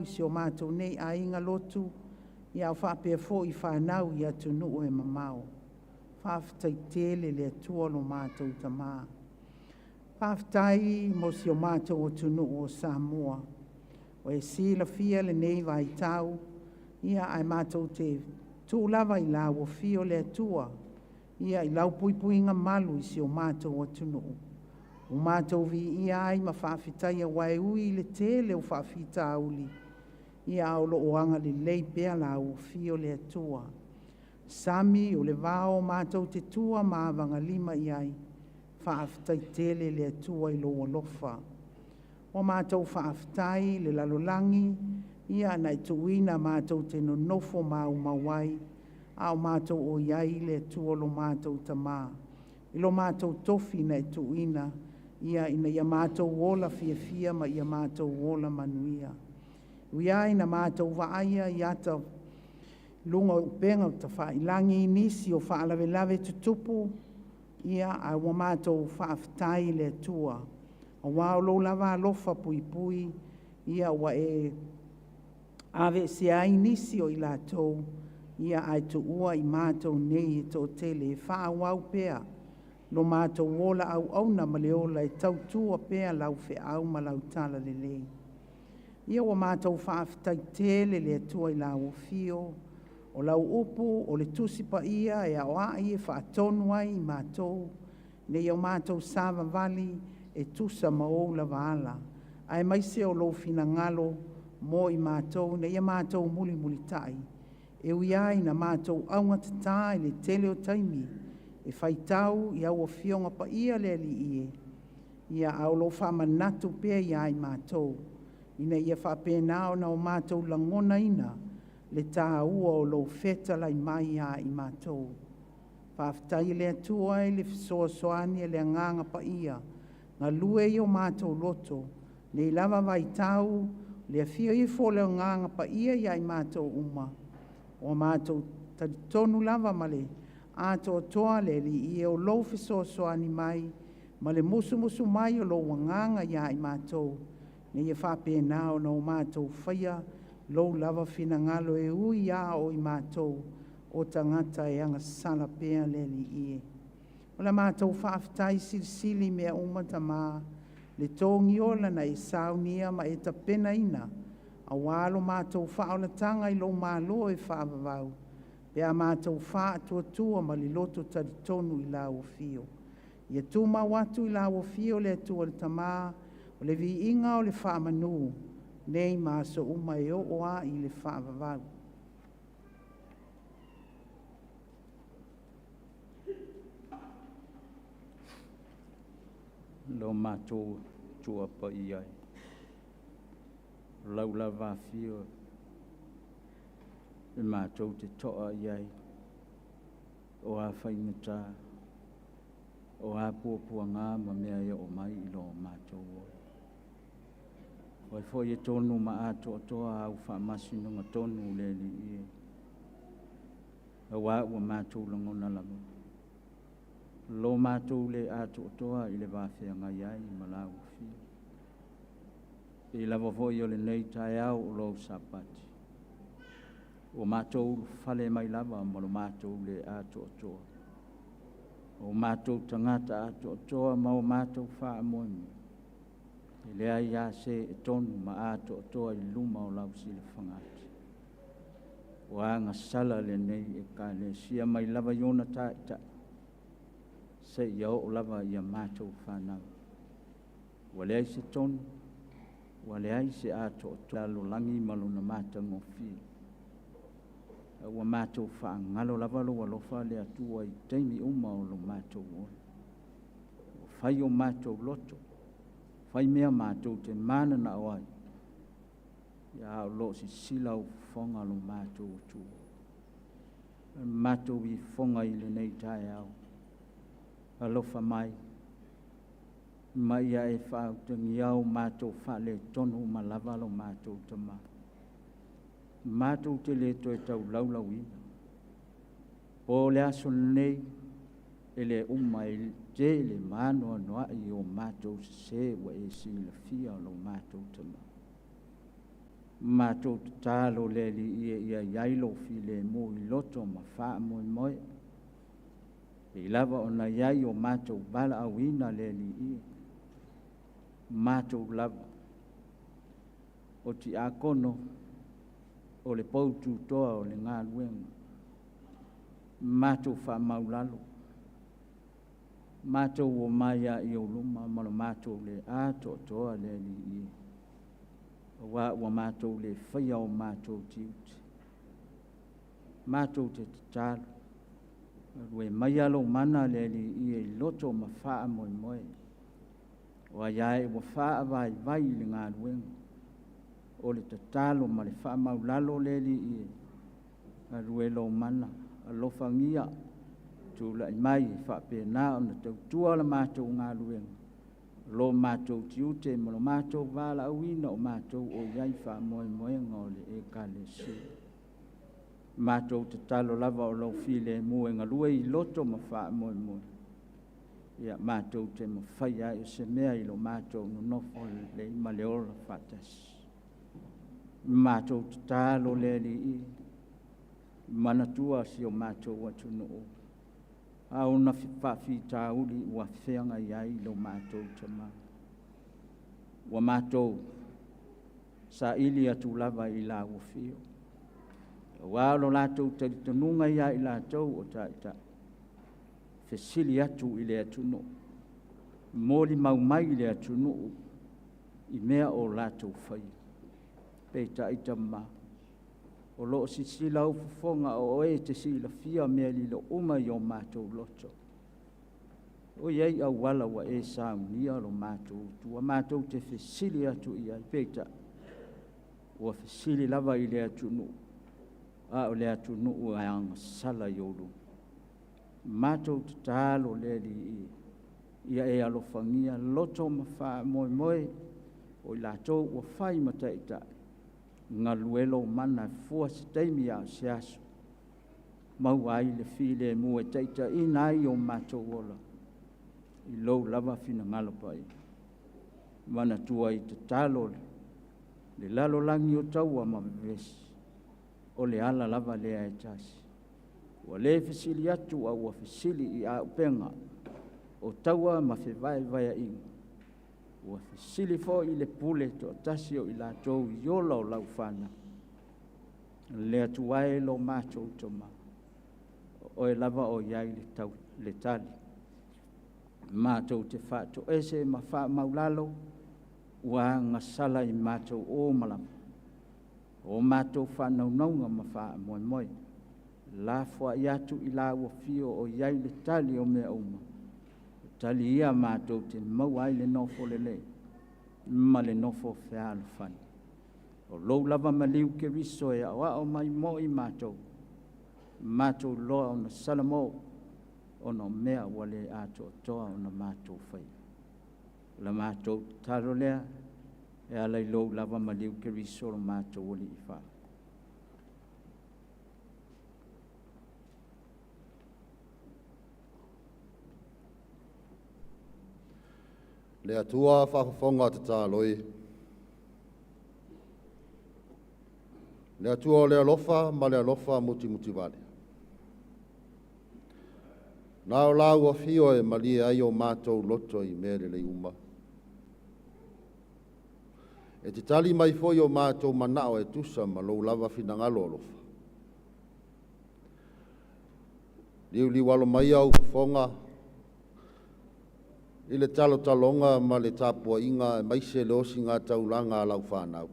I si o matou nei aiga lotu, ia faapea foi fanau i atunuu e mamao. Faafetai tele le Atua lo matou Tamā. Faafetai mo si o matou atunuu o Samoa. Ua e silafia lenei vaitau, ia ae matou te tuu lava i lau Afio le Atua, ia i lau puipuiga malu i si o matou atunuu. Ua matou viia ai ma faafetaia aua e ui i le tele o faafitauli, ia ae o lo o agalelei pea lau Afio le Atua. Sami o le vao matou te tua ma avagalima i ai, faafetai tele le Atua i lou alofa. Ua matou faafetai i le lalolagi, ia na e tuuina matou te nonofo maumau ai, a o matou o i ai le Atua lo matou Tamā, i lo matou tofi na e tuuina, ia ina ia matou ola fiafia ma ia matou ola manuia. Ui lava ina matou vaaia i ata i luga o upega tafailagi nisi o faalavelave tutupu, ia ae ua matou faafetai i le Atua, aua o lou lava alofa puipui ia ua e aveesea ai nisi o i latou, ia ae tuua i matou nei e toatele e faaauau pea lo matou ola auauna ma le ola e tautua pea lau feau ma lau talalelei. Ia ua matou faafetai tele le Atua i lau Afio, o lau upu o le Tusi Paia e aoai e faatonu ai i matou, ina ia matou savavali e tusa ma ou lava ala, aemaise o lou finagalo mo i matou ina ia matou mulimulitai. E ui lava ina matou augatata i le tele o taimi e faitau i au Afioga Paia le Alii e, ia a o lo o faamanatu pea ia i matou, ina ia faapena ona matou lagonaina le taua o lou fetalai mai ia i matou. Faafetai i le Atua i le fesoasoani a le Agaga Paia, galue i o matou loto, nei lava vaitau le afio ifo o le Agaga Paia ia i matou uma, ua matou talitonu lava ma le atoatoa le Alii e, o lou fesoasoani mai ma le musumusu mai o lou Agaga ia i matou, ina ia faapena ona o matou faia lou lava finagalo e ui lava o i matou o tagata e agasala pea le Alii e. O la matou faafetai silisili i mea uma Tamā, le togiola na e saunia ma e tapenaina aua lo matou faaolataga i lou Malo e faavavau, pe a matou faatuatua ma le loto talitonu i lau Afio. Ia tumau atu i lau Afio le Atua le Tamā, o le viiga o le faamanu, nei ma aso uma e oo lava i le faavavau. Lo matou Atua Paia e, o lau lava Afio e matou te toa i ai, o a faigata, o a puapuaga ma mea e oo mai i lo matou ola. O oe foi e tonu ma atoatoa au faamasinoga tonu le Alii e, aua ua matou lagona lava lo matou le atoatoa i le va feagai ai ma lau Afio. E pei lava foi o lenei taeao o lou Sapati, ua matou ulufale mai lava ma lo matou le atoatoa, o matou tagata atoatoa ma o matou faamoemoe, e leai lava se e tonu ma atoatoa i luma o lau silafaga. Ua agasala lenei Ekalesia mai lava i ona taitai seia oo lava ia matou fanau. Ua leai se tonu, ua leai se atoatoa lalolagi ma lona matagofie. A ua matou faagalo lava lou alofa le Atua i taimi uma o lo matou ola. Ua fai o matou loto, fai mea matou te mananao ai, a o lo o sisila au fofoga lo matou Atua. Matou ifofoga i lenei taeao, alofa mai ma ia e faautagia o matou faaletonu uma lava lo matou Tama. Matou te le toe taulaulauina, po o le aso lenei, e le uma, e tele ma anoanoai o matou sese ua e silafia lo matou Tama. Matou tatalo le Alii e ia i ai lou filemu i loto ma faamoemoe, pei lava ona i ai o matou valaauina le Alii e, matou lava o tiakono o le poututoa o le galuega, matou faamaulalo, matou omai lava i ou luma ma le matou le atoatoa le Alii e, aua ua matou le faia o matou tiute. Matou te tatalo, galue maia lou mana le Alii e i loto ma faamoemoe, o ai lava ua faavaivai i le galuega, o le tatalo ma le faamaualalo le Alii e, galue lou mana, alofagia tulai mai e faapena ona tautua le matou galuega, lo matou tiute ma lo matou valaauina o matou o i ai faamoemoega o le Ekalesia. Matou tatalo lava o lou filemu e galue i loto ma faamoemoe, ia matou te mafaia ai o se mea i lo matou nonofo lelei ma le ola faatasi. Matou tatalo le Alii, manatua si o matou atunuu, a ona faafitauli ua feagai ai lo matou tama. Ua matou saili atu lava i lau afio, aua o lo latou talitonuga ia i latou o taitai, fesili atu i le atunuu, molimau mai le atunuu i mea o latou faia. Peitai Tama, o lo o sisila ou fofoga o Oe e te silafia mea lilo uma i o matou loto. O i ai auala ua e saunia lo matou tua, matou te fesili atu i ai, peitai, ua fesili lava i le atunuu, a o le atunuu e agasala i ou luma. Matou tatalo le Alii, ia e alofagia loto ma faamoemoe o i latou ua fai ma taitai, galue lou mana e fua se taimi a o se aso, maua ai le filemu e taitaiina ai o matou ola i lou lava finagalo Paia. Manatua i tatalo le lalolagi o taua ma vevesi, o le ala lava lea e tasi, ua le fesili atu ae ua fesili i auupega, o taua ma fevaevaeaiga, ua fesili foi i le pule toatasi o i latou i ola o lau fanau. Le Atua e lo matou Tama, o Oe lava o i ai le tali. Matou te faatoese ma faamaualalo, ua agasala i matou uma lava o matou faanaunauga ma faamoemoe, lafoai atu i lau afio o i ai le tali o mea uma, o tali ia matou te maua ai le nofo lelei ma le nofo fealofani. O lou lava maliu Keriso e aoao mai mo i matou, matou iloa ona salamo ona o mea ua le atoatoa ona matou faia. O le matou tatalo lea e ala i lou lava maliu Keriso lo matou Alii Faaola. Le Atua faafofoga tatalo e. Le Atua o le alofa ma le alofa mutimutivale, na o lau afio e malie ai o matou loto i mea lelei uma. E te tali mai foi o matou manao e tusa ma lou lava finagalo alofa. Liuliu alo mai au fofoga i le talotaloga ma le tapuaiga aemaise le osigataulaga a lau fanau,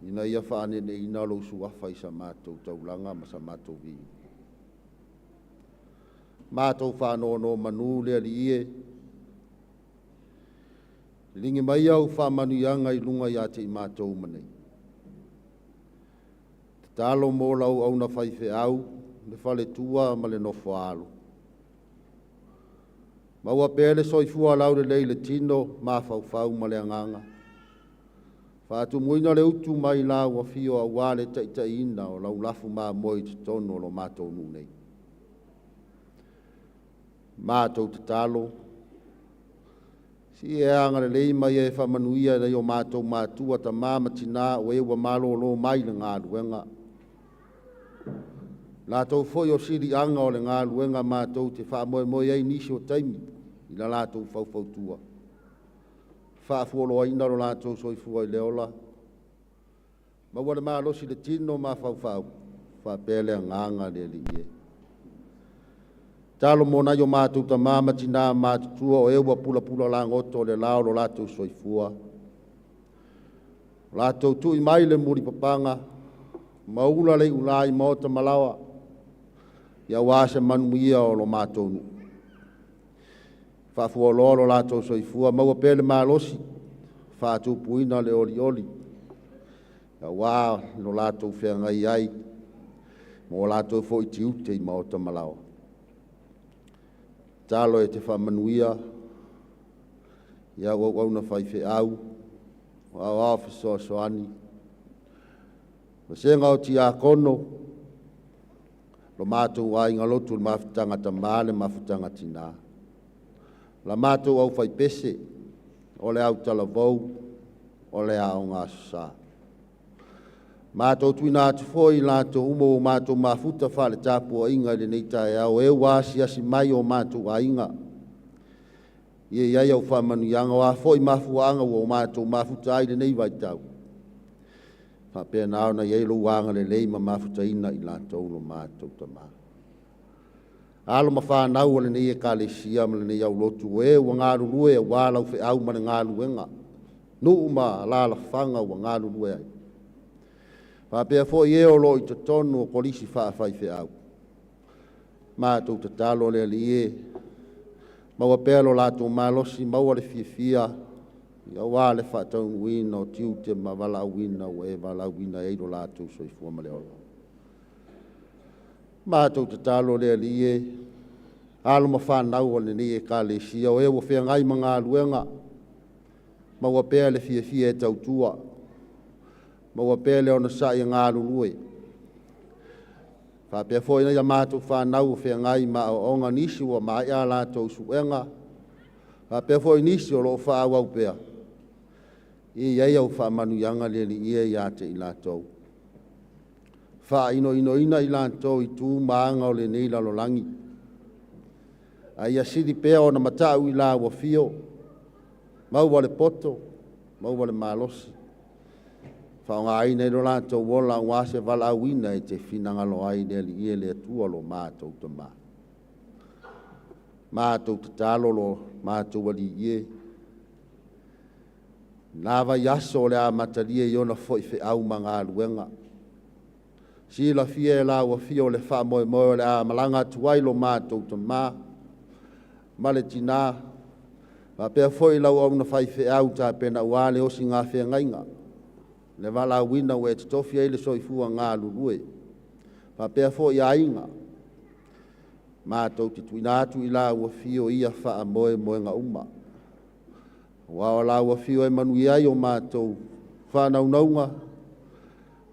ina ia faaneeneeina lou suafa i sa matou taulaga ma sa matou viiga. Matou faanonomanu le Alii e, liligi mai au faamanuiaga i luga ia te i matou uma nei. Tatalo mo lau auna faifeau, le faletua ma le nofoaalo. Maua pea le soifua laulelei i le tino, mafaufau ma le agaga. Faatumuina le utu mai lau afio aua le taitaiina o lau lafu mamoe i totonu o lo matou nuu nei. Matou tatalo, Si e agalelei ma ia e faamanuia i nai o matou matua, tamā ma tinā o e ua malōlō mai le galuega. Latou foi o siliaga o le galuega matou te faamoemoe ai nisi o taimi i la latou faufautua. Faafualoaina lo latou soifua i le ola, maua le malosi i le tino ma mafaufau, faapea le agaga le Alii e. Talo mo nai o matou tamā ma tinā matutua o e ua pulapula lagoto o le la o lo latou soifua, o latou tui mai le mulipapaga ma ula le iulā i maota ma laoa, aua se manuia o lo matou nuu. Faafualoa lo latou soifua, maua pea le malosi, faatupuina le olioli, aua lo latou feagai ai ma o latou foi tiute i maota ma laoa. Tatalo e te faamanuia i au auauna faifeau, o aoao fesoasoani, vasega o tiakono, lo matou aiga lotu le mafutaga tamā le mafutaga tinā, la matou aufaipese, o le autalavou, o le aoga aso Sa. Matou tuuina atu foi i latou uma ua matou mafuta faale-tapuaiga i lenei taeao, e ua asiasi mai o matou aiga, ia i ai au faamanuiaga, o a foi mafuaaga ua o matou mafuta ai i lenei vaitau, faapena ona i ai lou agalelei ma mafutaina i latou lo matou tamā. Alo ma fanau o lenei ekalesia ma lenei aulotu, e ua galulue aua lau feau ma le galuega, nuu ma alaalafaga ua galulue ai. Faapea foi e o lo o i totonu o kolisi faafaifeau. Matou tatalo le Alii e, maua pea lo latou malosi, maua le fiafia, aua le faataunuuina o tiute ma valaauina ua e valaauina ai lo latou soifua ma le ola. Matou tatalo le Alii e, alo ma fanau o lenei ekalesia, o e ua feagai ma galuega, maua pea le fiafia e tautua, maua pea le onosai e galulue. Faapea foi nai a matou fanau ua feagai ma aoaoga, nisi ua maea a latou suega, faapea foi nisi o lo o faaauau pea, ia i ai au faamanuiaga le Alii e ia te i latou. Faainoinoina i latou i tu ma aga o lenei lalolagi, a ia sili pea ona matau i lau afio, maua le poto, maua le malosi, faaaogaina i lo latou ola aua se valaauina e te finagalo ai le Alii e le Atua lo matou tamā. Matou tatalo lo matou Alii e, na vaiaso o le amatalia i ona foi feau ma galuega, silafia e lau afio le faamoemoe o le a malaga atu ai lo matou tamā ma le tinā, faapea foi lau auauna faifeau tapena aua le osiga feagaiga, le valaauina ua e totofi ai le soifua galulue, faapea foi aiga. Matou te tuuina atu i lau afio ia faamoemoega uma, aua o lau afio e manuia ai o matou faanaunauga,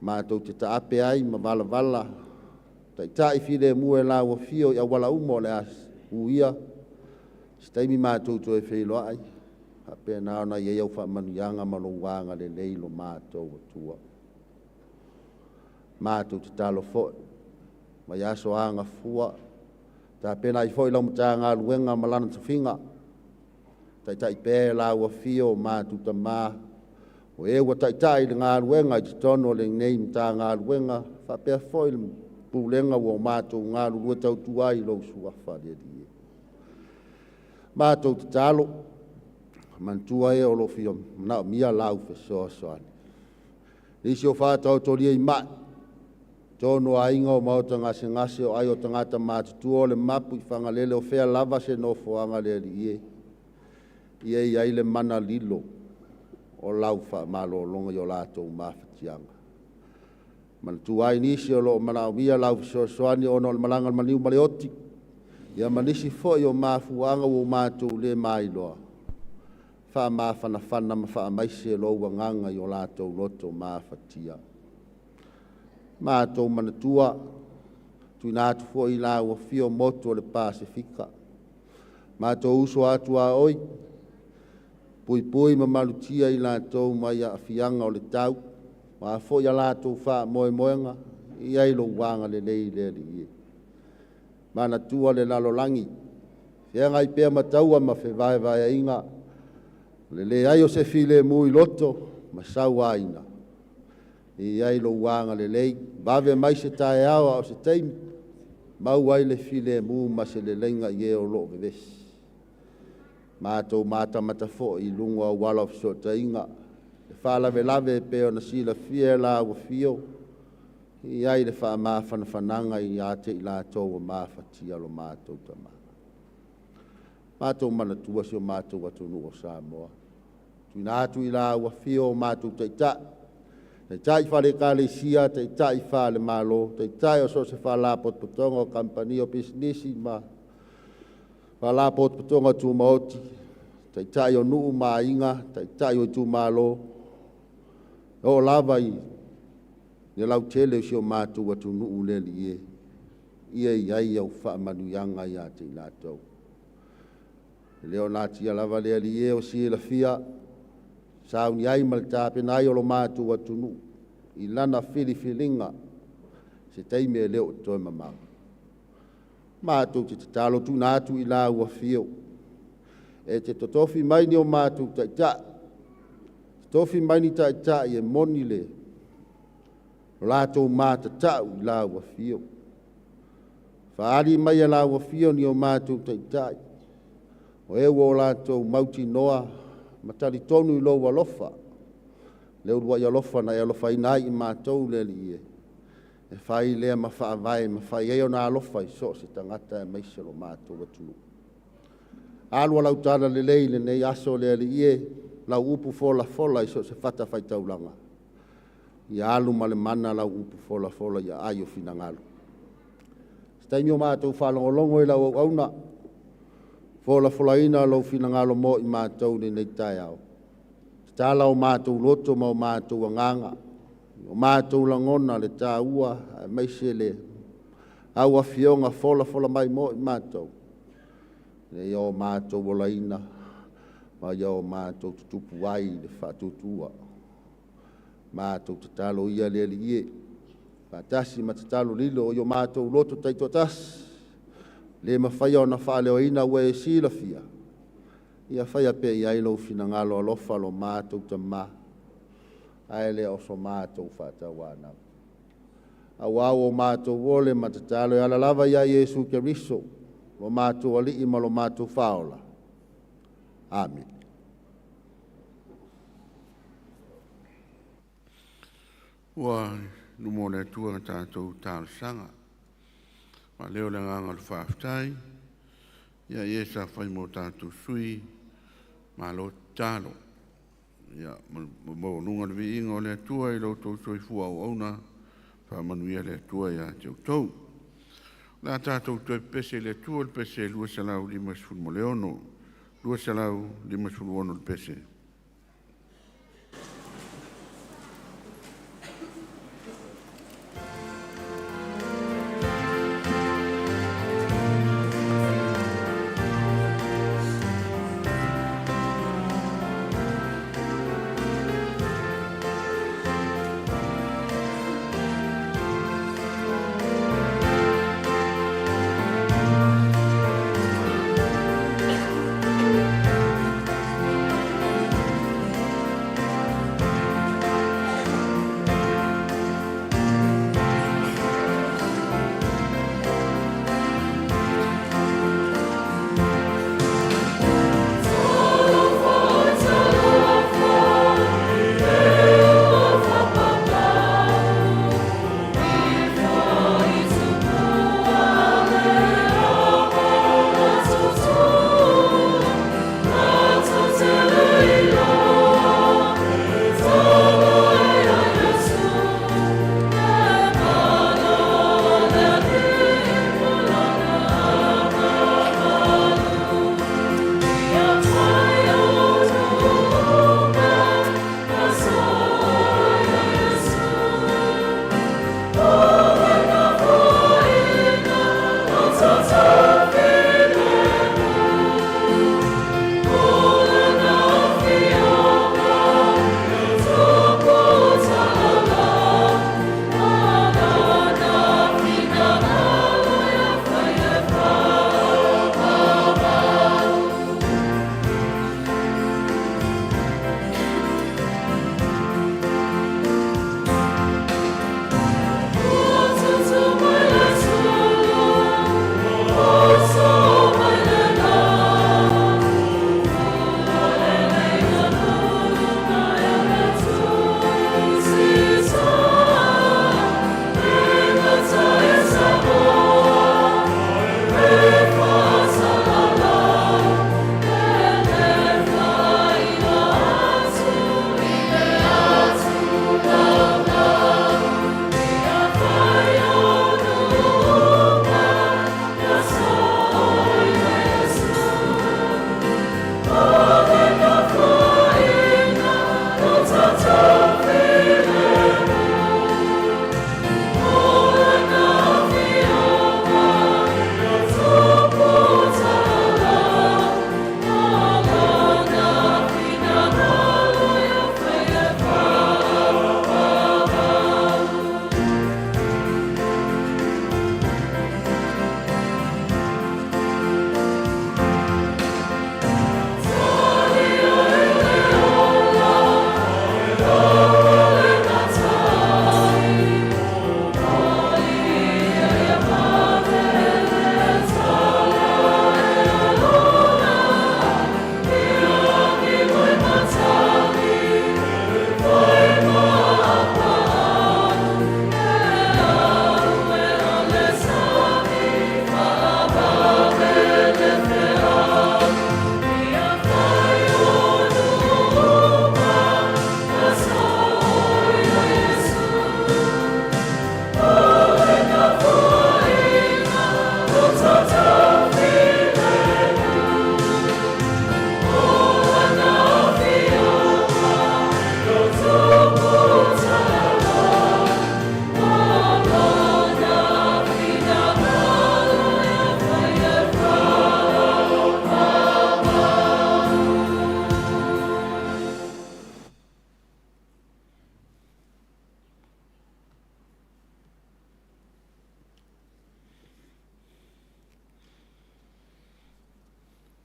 matou te taape ai ma valavala, taitai filemu e lau afio i auala uma o le a uia, se taimi matou toe feiloai, faapena ona i ai au faamanuiaga ma lou agalelei lo matou Atua. Matou tatalo foi, mai aso agafua, tapena ai foi lau Matagaluega ma lana tofiga, taitai pea e lau afio o matou tamā, o e ua taitai i le galuega i totonu o lenei Matagaluega, faapea foi le pulega ua o matou galulue tautua ai i lou suafa le Alii e. Matou tatalo, manatua e o lo o fia manaomia lau fesoasoani. Nisi o faataotolia i mai, tonu o aiga o maota gasegase o ai o tagata matutua o le mapu i Fagalele o fea lava se nofoaga le Alii e, ia i ai le mana lilo o lau faamalologa i o latou mafatiaga. Manatua ai nisi o lo o manaomia lau fesoasoani ona o le malaga a le maliu ma le oti, ia ma nisi foi o mafuaaga ua matou le mailoa, faamafanafana ma faamaise lou agaga i o latou loto mafatia. Matou manatua, tuuina atu foi i lau afio motu o le Pasefika, matou uso atu a oi, Puipui ma malutia i latou mai aafiaga o le tau, o a foi a latou faamoemoega, e i ai lou agalelei le Alii e. Manatua le lalolagi, feagai pea ma taua ma fevaevaeaiga, o le leai o se filemu i loto ma sauaina, e i ai lou agalelei, vave mai se taeao a o se taimi, maua ai le filemu ma se leleiga i e o lo o vevesi. Matou matamata foi i luga o auala o fesootaiga, e faalavelave e pei ona silafia e lau afio, e i ai le faamafanafanaga ia te i latou ua mafatia lo matou Tama. Matou manatua si o matou atunuu o Samoa, tuuina atu i lau afio o matou taitai, taitai faale-Ekalesia, taitai faale-Malo, taitai o so o se faalapotopotoga o kamupani o pisinisi ma faalapotopotoga tumaoti, taitai o nuu ma aiga, taitai o itumalo, e oo lava i le lautele o si o matou atunuu le Alii e, ia i ai au faamanuiaga ia te i latou. E le o natia lava le Alii e o silafia sauni ai ma le tapena ai o lo matou atunuu i lana filifiliga se taimi e le o toe mamao. Matou te tatalo tuuina atu i lau afio e te totofi mai ni o matou taitai, totofi mai ni taitai e moni le latou matatau i lau afio. Faaali mai e lau afio ni o matou taitai, o e ua o latou mautinoa ma talitonu i lou alofa, le uluai alofa na e alofaina ai i matou le Alii e, e fai lea ma faavae ma fai ai ona alofa i so o se tagata aemaise lo matou atunuu. Alu a lau tala lelei i lenei aso le Alii e, lau upu folafola i so o se fatafaitaulaga, ia alu ma le mana lau upu folafola i aai o finagalo. Se taimi o matou faalogologo i lau auauna, folafolaina lou finagalo mo i matou i lenei taeao. Tatala o matou loto ma o matou agaga, o matou lagona le taua aemaise le au afioga folafola mai mo i matou, ina ia o matou olaina ma ia o matou tutupu ai i le faatuatua. Matou tatalo ia le Alii e, faatasi ma tatalo lilo i o matou loto taitoatasi, le mafaia ona faaleoina ua e silafia, ia faia pea i ai lou finagalo alofa lo matou Tama, ae le o so matou faatauanau. Aua ua matou ole ma tatalo e ala lava ia Iesu Keriso, lo matou Alii ma lo matou Faaola. Amene. Ua i luma o le Atua la tatou talosaga, faaleo le agaga o le faafetai ia i e sa fai mo tatou sui, malo tatalo. Ia ua maualuga le viiga o le Atua i lo outou soifua auauna, faamanuia le Atua ia te outou. O le a tatou toe pepese i le Atua i le pese 256, 256 le pese.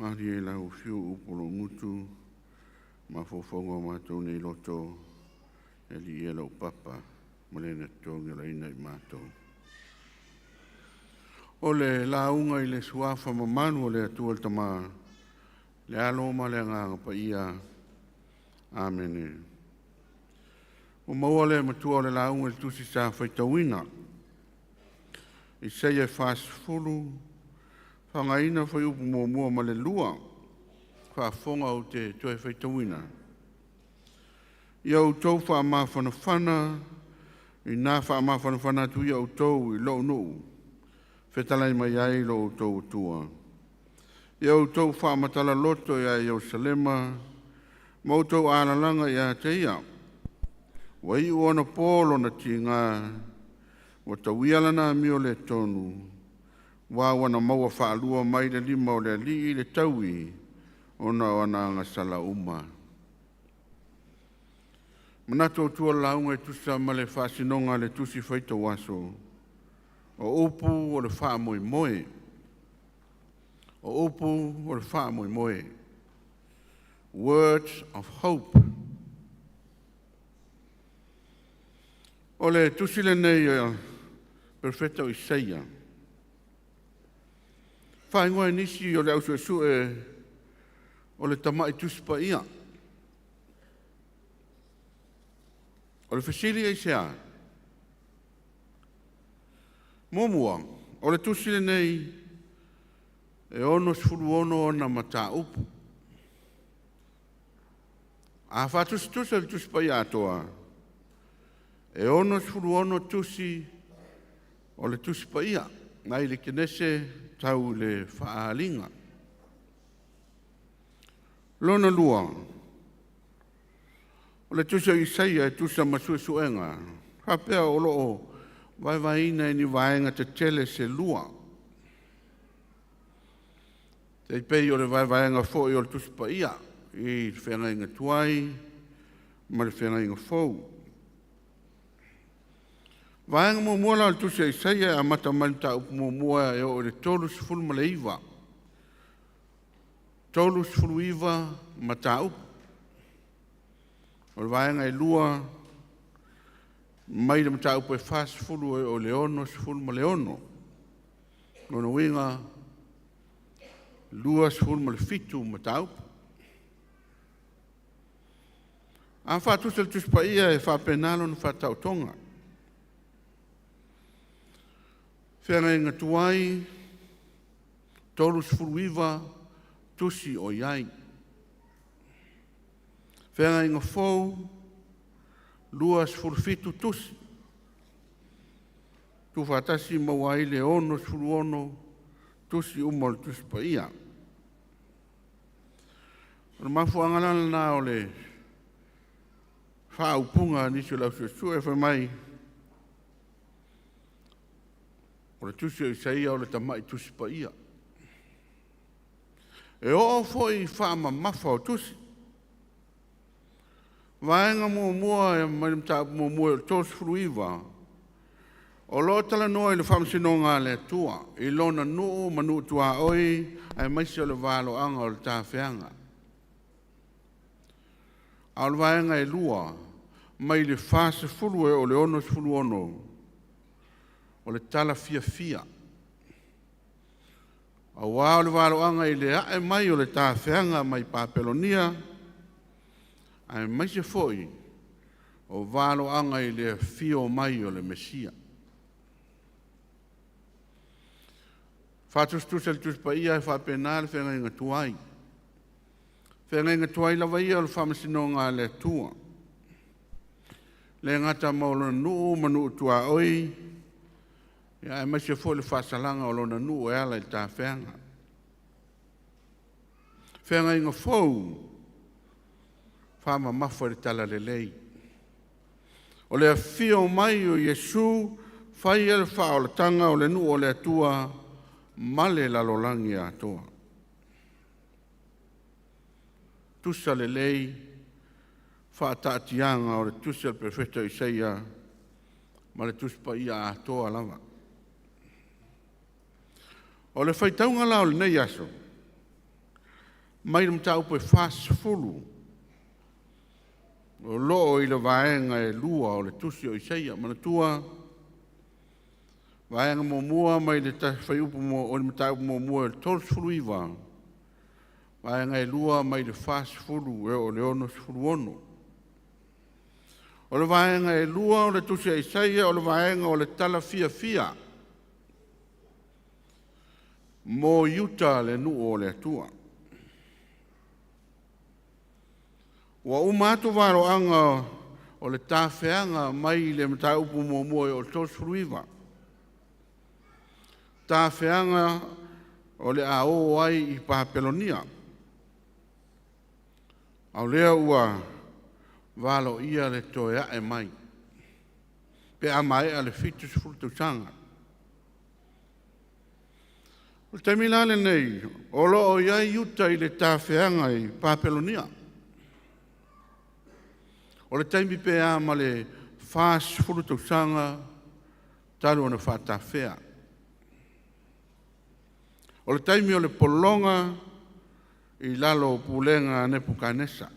Malie i lau afio upu o lou gutu, mafaufauga o matou nei loto, e alii e lau papa, ma le na totogiolaina i matou. O le lauga i le suafa mamalu o le Atua le Tamā, le Alo ma le Agaga Paia. Amene. Ua maua le matua o le lauga i le tusi sa faitauina. Isaia 40, faaaogaina fuaiupu 1 ma le 2. Faafofoga ou te toe faitauina. Ia outou faamafanafana, ina faamafanafana atu ia outou i lou nuu, fetalai mai ai lo outou Atua. Ia outou faamatala loto ia Ierusalema, ma outou alalaga ia te ia. Ua iu ona po lona tiga, ua tauia lana amio le tonu, ua ua na maua faalua mai le lima o le alii le taui, ona o ana agasala uma. Manatu autu o le lauga e tusa ma le faasinoga a le tusi faitau aso, o upu o le faamoemoe. O upu o le faamoemoe. Words of hope. O le tusi lenei a Perofeta o Isaia, faaigoa e nisi o le ausuesue o le tamai tusi paia. O le fesili aisea? Muamua, o le tusi lenei e 66 ona mataupu. A faatusatusa i le tusi paia atoa, e 66 tusi o le tusi paia, mai le Kenese tau i le Faaaliga. Lona lua, o le tusi o Isaia e tusa ma suesuega, faapea o lo o vaevaeina i ni vaega tetele se lua. E pei o le vaevaega foi o le Tusi Paia i le feagaiga tuai ma le feagaiga fou. Vaega muamua la o le tusi a Isaia e amata mai le mataupu muamua e oo i le 39. 39 mataupu. O le vaega e lua mai le mataupu e 40 e oo i le 66. Lona uiga, 27 mataupu. A faatusa i le Tusi Paia e faapena lona faataotoga. Feagaiga tuai, 39 tusi o i ai. Feagaiga fou, 27 tusi. Tuufaatasi maua ai le 66 tusi uma o le Tusi Paia. O le mafuaaga la lena o le faaupuga a nisi o le au suesue fai mai, o le tusi o Isaia o le tamai tusi paia. E oo foi i faamamafa o tusi. Vaega muamua e mai le mataupu muamua e 39, o lo o talanoa i le faamasinoga a le Atua, i lona nuu ma nuu tuaoi, aemaise o le valoaga o le tafeaga. A o le vaega e lua, mai le 40 e oo i le 66, o le tala fiafia. Auā o le valoaga i le ae mai o le tafeaga mai Papelonia, aemaise foi o valoaga i le afio mai o le Mesia. Faatusatusa i le Tusi Paia e faapena le feagaiga tuai. Feagaiga tuai lava ia o le faamasinoga a le Atua. Le gata mo lona nuu ma nuu tuaoi, aemaise foi le faasalaga o lona nuu e ala i le tafeaga. Feagaiga fou, faamamafa i le talalelei. O le afio mai o Iesu, faia le faaolataga o le nuu o le Atua ma le lalolagi atoa. Tusa lelei faataatiaga o le tusi a le Perofeta o Isaia ma le Tusi Paia atoa lava. O le faitauga la o lenei aso, mai le mataupu e 40 o loo i le vaega e 2 o le tusi o Isaia. Manatua, vaega muamua mai le fuaiupu o le mataupu muamua e 39, vaega e 2 mai le 40 e oo i le 66. O le vaega e 2 o le tusi a Isaia o le vaega o le tala fiafia mo Iuta le nuu o le Atua. Ua uma atu valoaga o le tafeaga mai le mataupu muamua o le 39, tafeaga o le a o ai i Papelonia. A o lea ua valoia le toe ae mai pe a maea le 70 tausaga. O le taimi la lenei o lo o i ai Iuta i le tafeaga i Papelonia. O le taimi pe a ma le 40 tausaga talu ona faatafea. O le taimi o le pologa i lalo o pulega a Nepukanesa.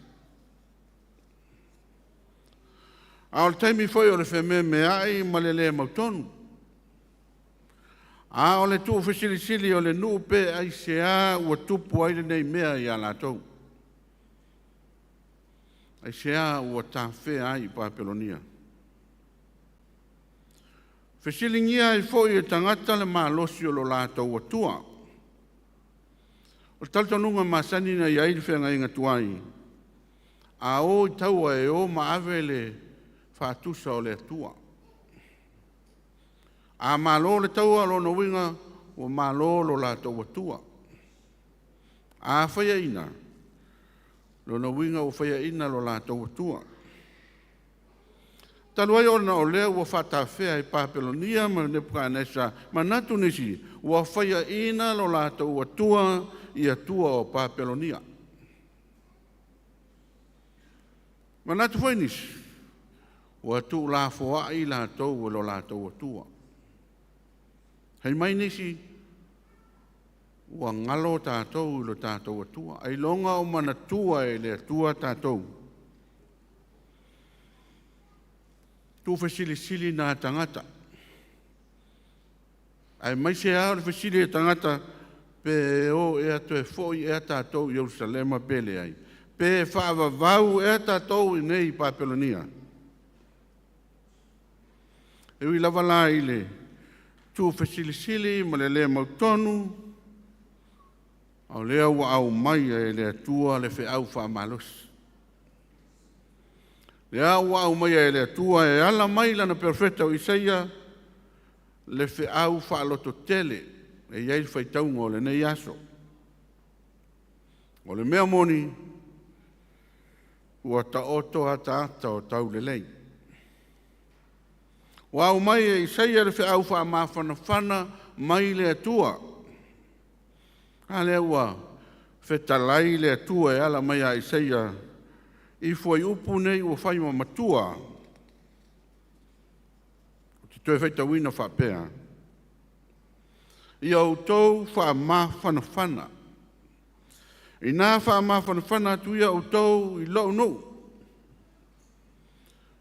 A o le taimi foi o le fememeai ma le le mautonu. A o le tuufesilisili o le nuu pe aisea ua tupu ai lenei mea ia latou. Aisea ua tafea ai i Papelonia. Fesiligia ai foi e tagata le malosi o lo latou Atua. O le talitonuga masani na i ai le feagaiga tuai, a o i taua e o ma ave le faatusa o le Atua. A malo le taua, o lona uiga ua malo lo latou Atua. A faiaina, lona uiga ua faiaina lo latou Atua. Talu ai ona o lea ua faatafea e Papelonia ma Nepukanesa, manatu nisi ua faiaina lo latou Atua i atua o Papelonia. Manatu foi nisi, ua tuulafoai latou e lo latou Atua. Fai mai nisi, ua galo tatou i lo tatou Atua, ailoga o manatua e le Atua tatou. Tuufesilisili na tagata, aemaise lava o le fesili a tagata, pe o ea toe foi ea tatou i Ierusalema pe leai, pe faavavau ea tatou i inei i Papelonia. E ui lava la i le tuufesilisili ma le le mautonu, a o lea ua aumai e le Atua le feau faamalosi. Lea ua aumaia e le Atua e ala mai i lana perofeta o Isaia le feau faalototele e i ai le faitauga o lenei aso. O le mea moni, ua taoto ataata o taulelei. Ua aumai e Isaia le feau faamafanafana mai le Atua. A lea ua fetalai le Atua e ala mai ia Isaia i fuaiupu nei ua fai ma matua. Ou te toe faitauina faapea: “Ia outou faamafanafana, ina faamafanafana atu ia outou i lou nuu,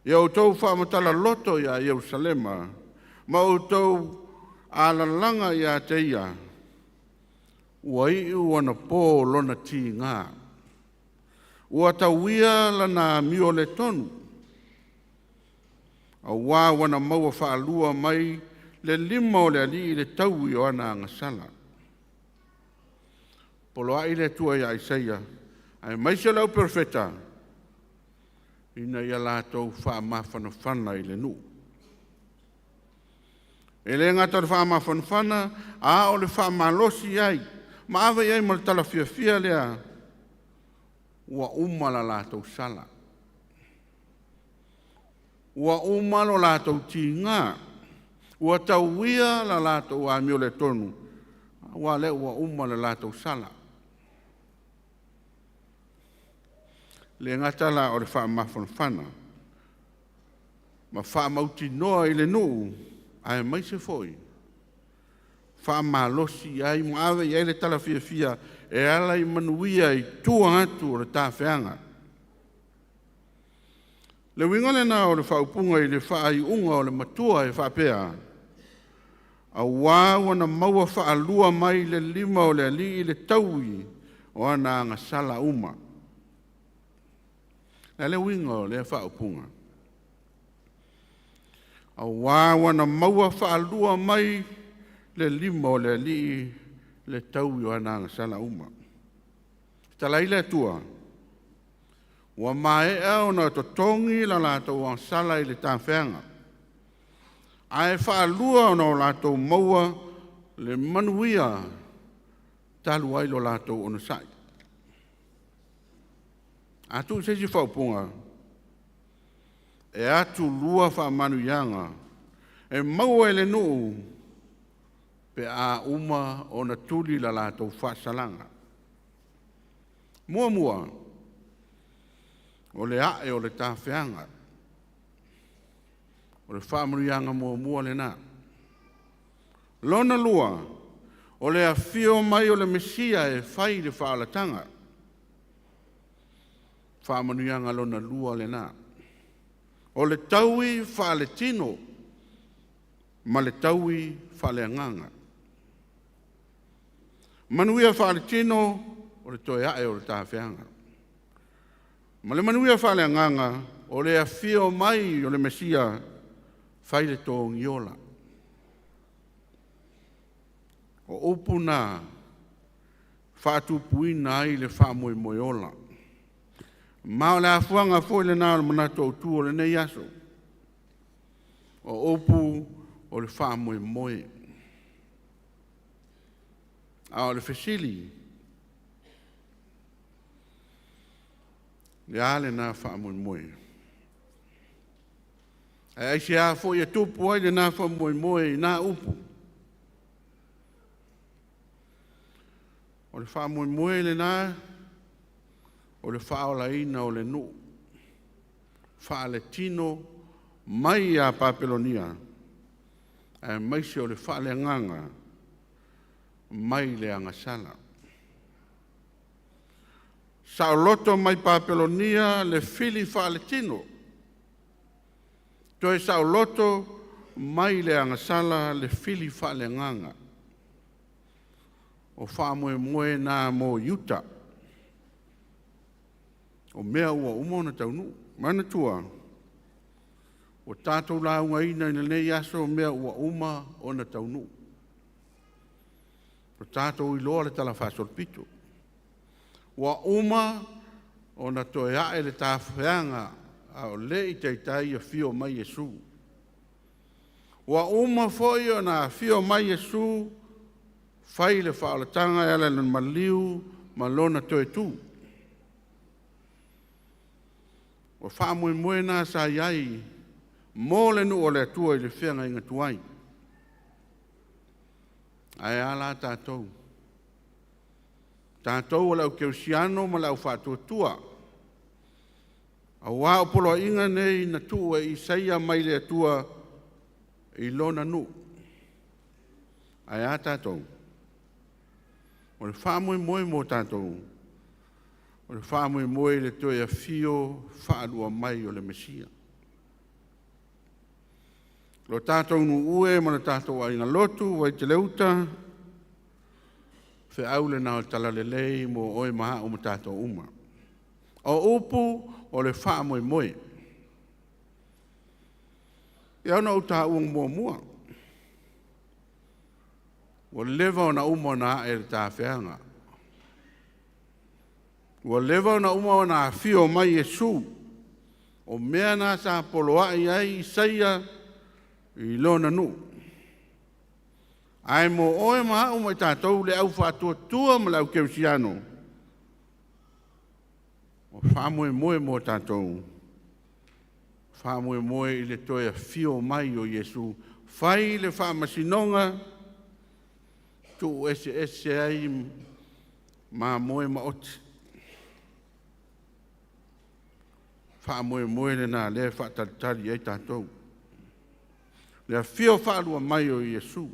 ia outou faamatala loto ia Ierusalema, ma outou alalaga ia te ia, ua iu anapo lona tiga, ua tauia lana amio le tonu, auā ua na maua faalua mai le lima o le Alii le taui o ana agasala.” Poloai le Atua ia Isaia, aemaise o le au perofeta, ina ia latou faamafanafana i le nuu. E le gata o le faamafanafana, a o le faamalosi ai, ma ave i ai ma le tala fiafia lea, ua uma la latou sala, ua uma lo latou tiga, ua tauia la latou amio le tonu, aua lea ua uma le latou sala. Le gata la o le faamafanafana ma faamautinoa i le nuu, aemaise foi faamalosi i ai ma ave i ai le tala fiafia. e ala i manuia i tua atu o le tafeaga. Le uiga lena o le faaupuga i le faaiuga o le matua e faapea, auā ua na maua faalua mai le lima o le Alii le taui o ana agasala uma. Le a le uiga o lea faaupuga? Auā ua na maua faalua mai le lima o le Alii le taui o ana agasala uma. Fetalai le Atua, ua maea ona totogi la latou agasala i le tafeaga, ae faalua ona o latou maua le manuia talu ai lo latou onosai. A tuu i se isi faaupuga, e atulua faamanuiaga e maua e le nuu pe a uma ona tuli la latou faasalaga. Muamua, o le ae o le tafeaga. O le faamanuiaga muamua lena. Lona lua, o le afio mai o le Mesia e fai le faaolataga. Faamanuiaga lona lua lena. O le taui faaletino ma le taui faaleagaga. Manuia faaletino o le toe ae o le tafeaga. Ma le manuia faaleagaga o le afio mai o le Mesia fai le togiola. O upu na faatupuina ai le faamoemoe ola. Ma o le afuaga foi lena o le manatu autu o lenei aso. O upu o le faamoemoe. A o le fesili, le a lena faamoemoe? Ae aisea foi e tupu ai lena faamoemoe i na upu? O le faamoemoe lena o le faaolaina o le nuu faaletino mai ia Papelonia, aemaise o le faaleagaga mai le agasala. Saoloto mai Papelonia le fili faaletino, toe saoloto mai le agasala le fili faaleagaga. O faamoemoe na mo Iuta, o mea ua uma ona taunuu. Manatua, ua tatou laugaina i lenei aso mea ua uma ona taunuu. Ua tatou iloa le talafaasolopito. Ua uma ona toe ae le tafeaga a o le i taitai afio mai Iesu. Ua uma foi ona afio mai Iesu fai le faaolataga e ala i lona maliu ma lona toe tu. O faamoemoe na sa i ai mo le nuu o le Atua i le feagaiga tuai. Ae a la tatou? Tatou o le au kerisiano ma le au faatuatua. Auā o poloaiga nei na tuu e Isaia mai le Atua i lona nuu. Ae a tatou? O le faamoemoe mo tatou, o le faamoemoe i le toe afio faalua mai o le Mesia. Lo tatou nuu e ma le tatou aiga lotu Vaiteleuta, feau lena o le talalelei mo oe ma au ma tatou uma. O upu o le faamoemoe. Ia ona ou taua muamua, ua leva ona uma ona ae le tafeaga. Ua leva ona uma ona afio mai Iesu. O mea na sa poloai ai Isaia i lona nuu. Ae mo oe ma au ma i tatou le au faatuatua ma le au kerisiano, o faamoemoe mo tatou, faamoemoe i le toe afio mai o Iesu, fai le faamasinoga, tuu eseese ai mamoe ma oti. Faamoemoe lena lea e faatalitali ai tatou. Le afio faalua mai o Iesu.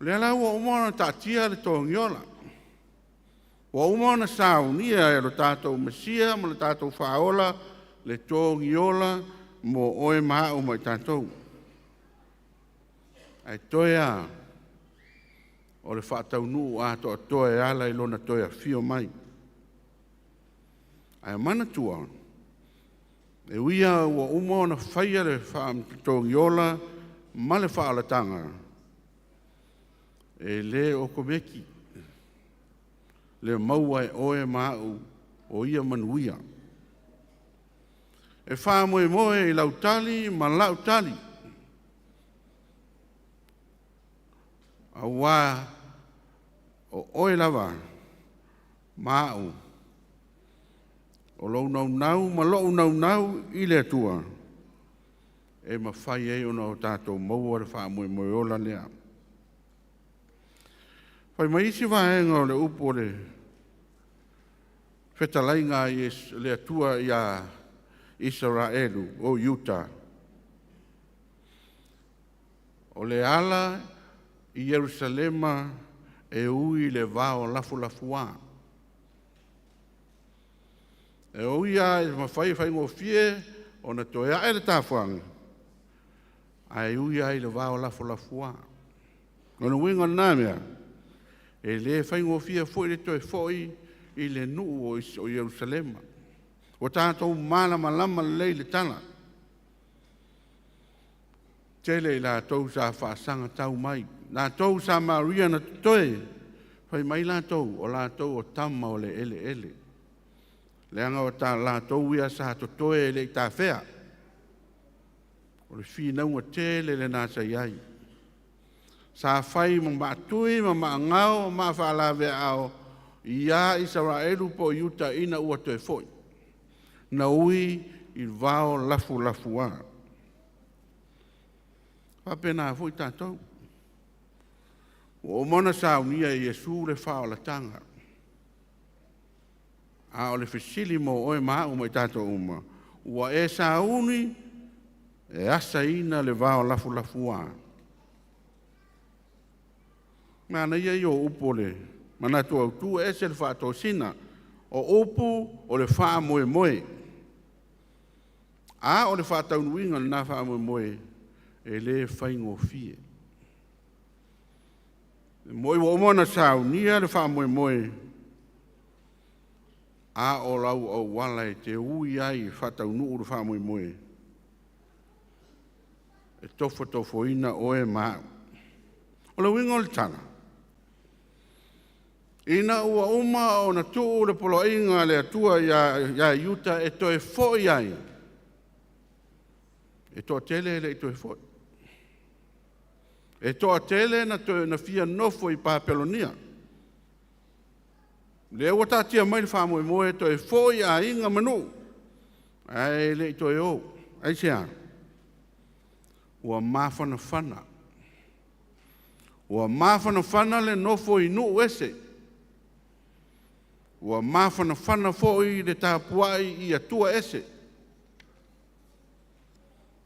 O lea la ua uma ona taatia le togiola. Ua uma ona saunia e lo tatou Mesia ma le tatou Faaola le togiola mo oe ma a'u ma i tatou. Ae toe lava o le faataunuu atoatoa e ala i Lona toe afio mai. Ae manatua, e ui lava ua uma ona faia le faatogiola ma le faaolataga, e le okomeki le maua e oe ma a'u o ia manuia. E faamoemoe i lau tali ma la'u tali, auā o oe lava ma a'u, o lou naunau ma lo'u naunau i le Atua e mafai ai ona o tatou maua le faamoemoe ola lea. Fai mai isi vaega o le upu o le fetalaiga a le Atua ia Isaraelu o Iuta, o le ala i Ierusalema e ui i le vao lafulafuā. E ui lava ina mafai e faigofie ona toe a'e le tafoaga, ae ui lava i le vao lafolafoā. O le uiga o lena mea, e le faigofie foi le toe foi i le nuu o Ierusalema. Ua tatou malamalama lelei i le tala. Tele i latou sa faasagatau mai, latou Samaria na totoe, fai mai latou, o latou o tama o le eleele, leaga o latou ia sa totoe e le i tafea. O le finauga tele lena sa i ai. Sa fai ma maatui ma maagao ma faalaveao ia Isaraelu po o Iuta ina ua toe foi. Na ui i vao lafulafuā. Faapena foi tatou. Ua uma ona saunia e Iesu le faaolataga. A o le fesili mo oe ma a'u ma i tatou uma, ua e sauni e asaina le vao lafulafuā? Manaia ia o upu o le manatu autu, e ese le faatosina. O upu o le faamoemoe, a o le faataunuuina o lena faamoemoe e le faigofie. E moni ua uma ona saunia le faamoemoe, a o lau auala e te ui ai e faataunuu le faamoemoe, e tofotofoina oe ma a'u. O le uiga o le tala, ina ua uma ona tuu le poloaiga a le Atua ia Iuta e toe foi ai, e toatele e le i toe foi. E toatele na fia nofo i Papelonia. Lea ua taatia mai le faamoemoe e toe foi aiga ma nuu, ae le i toe o. Aisea? Ua mafanafana. Ua mafanafana le nofo i nuu ese. Ua mafanafana foi le tapuai i atua ese. E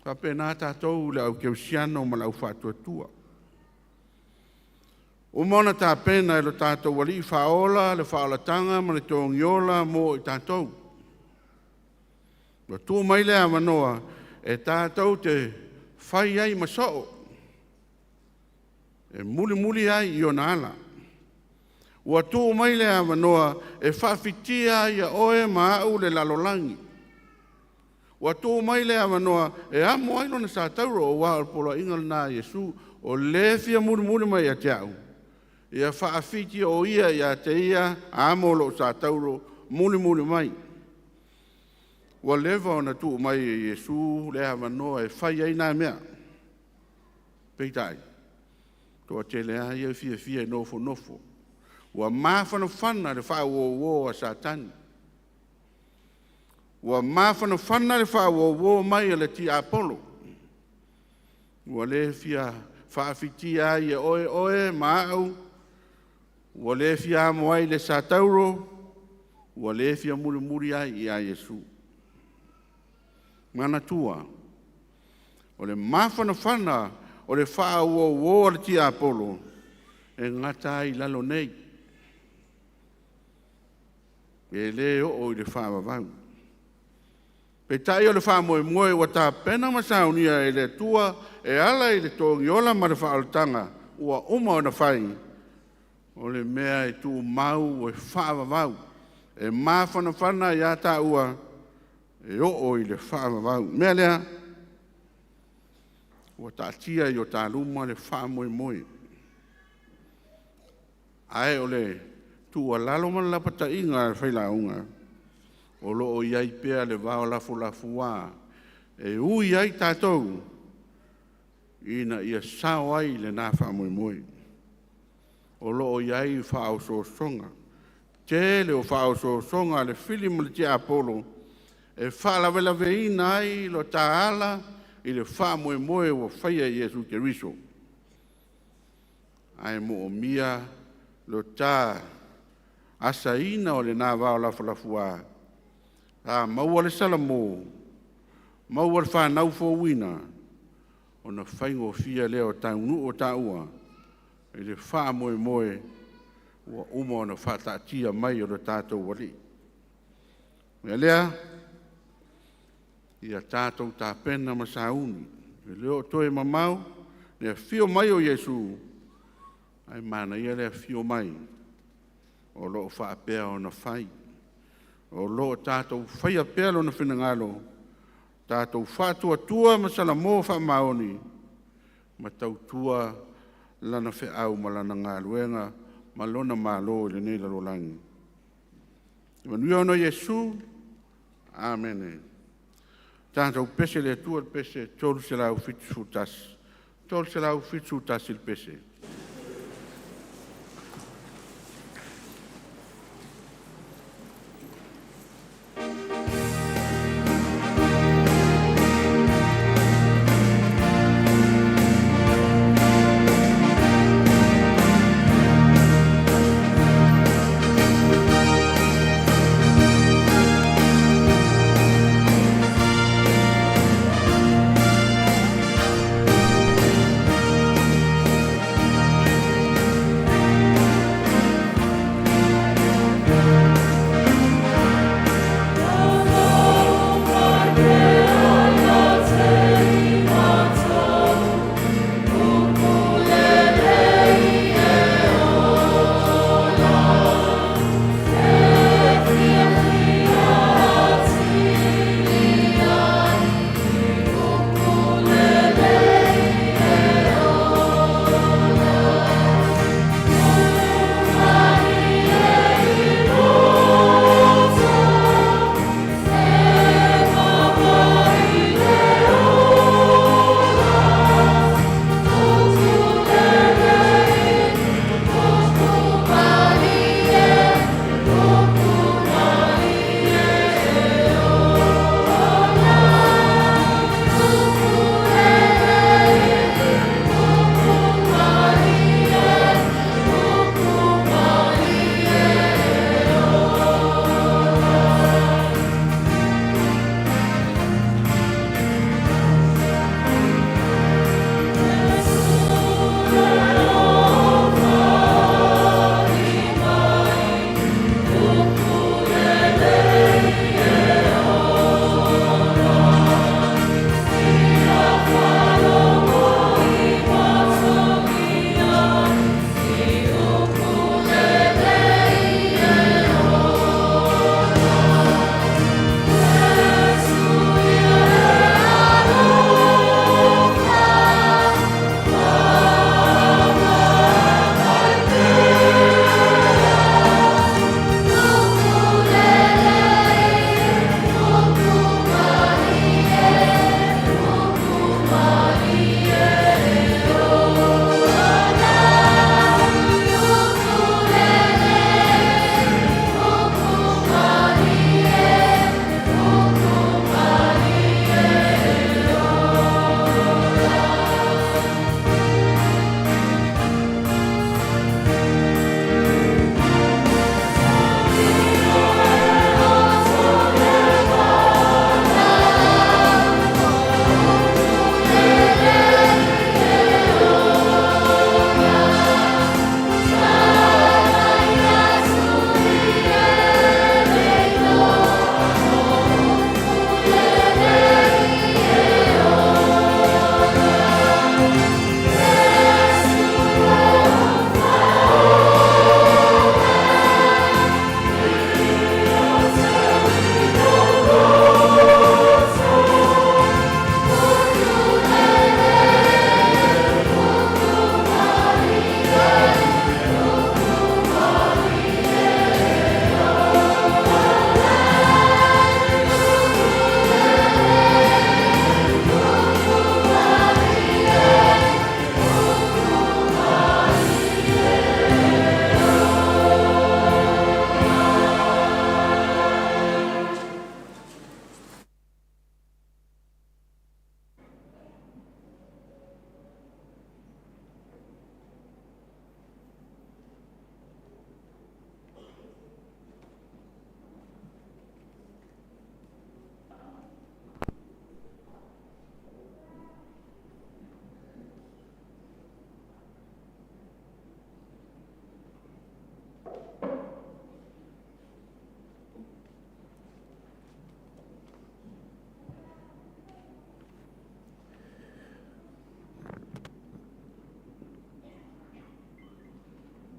faapena tatou le au kerisiano ma le au faatuatua. Ua uma ona tapena e lo tatou Alii Faaola le faaolataga ma le togiola mo i tatou. Ua tuu mai le avanoa e tatou te fai ai ma soo, e mulimuli ai i ona ala. Ua tuu mai le avanoa e faafitia ai e oe ma a'u le lalolagi. Ua tuu mai le avanoa e amo ai lona satauro, auā o le poloaiga lena a Iesu, o le fia mulimuli mai ia te a'u, ia faafiti o ia ia te ia amo lo'u satauro mulimuli mai. Ua leva ona tuu mai e Iesu le avanoa e fai ai na mea. Peitai, toatele lava ia e fiafia e nofonofo. Ua mafanafana le faauōuō a Satani. Ua mafanafana le faauōuō mai a le tiapolo. Ua le fia faafitia ai e oe oe ma a'u, ua le fia amo ai le satauro, ua le fia mulimuli ai ia Iesu. Manatua, o le mafanafana o le faauōuō a le tiapolo, e gata ai i lalo nei. E lē oo i le faavavau. Peitai o le faamoemoe ua tapena ma saunia e le Atua e ala i le togiola ma le faaolataga ua uma ona fai, o le mea e tumau e faavavau, e mafanafana ia taua, e oo i le faavavau. O le mea lea, ua taatia i o ta luma le faamoemoe, ae o le tuualalo ma le lapataiga a le failauga, o lo o i ai pea le vao lafulafoa e ui ai tatou ina ia sao ai lena faamoemoe. O lo o i ai faaosoosoga, tele o faaosoosoga a le fili ma le tiapolo e faalavelaveina ai lo ta ala i le faamoemoe ua faia i Iesu Keriso, ae moomia lo ta asaina o lena vao lafolafoa a maua le salamo, maua le fanau fouina, ona faigofie lea ona taunuu o taua i le faamoemoe ua uma ona faataatia mai e lo tatou Alii. O le mea lea, ia tatou tapena ma sauni, e le o toe mamao le afio mai o Iesu, ae manaia le afio mai o lo o faapea ona fai, o lo o tatou faia pea Lona finagalo, tatou faatuatua ma salamo faamaoni ma tautua Lana feau ma Lana galuega ma Lona Malo i lenei lalolagi. Ia manuia ona o Iesu. Amene. Tatou pese i le Atua i le pese 371, 371 le pese.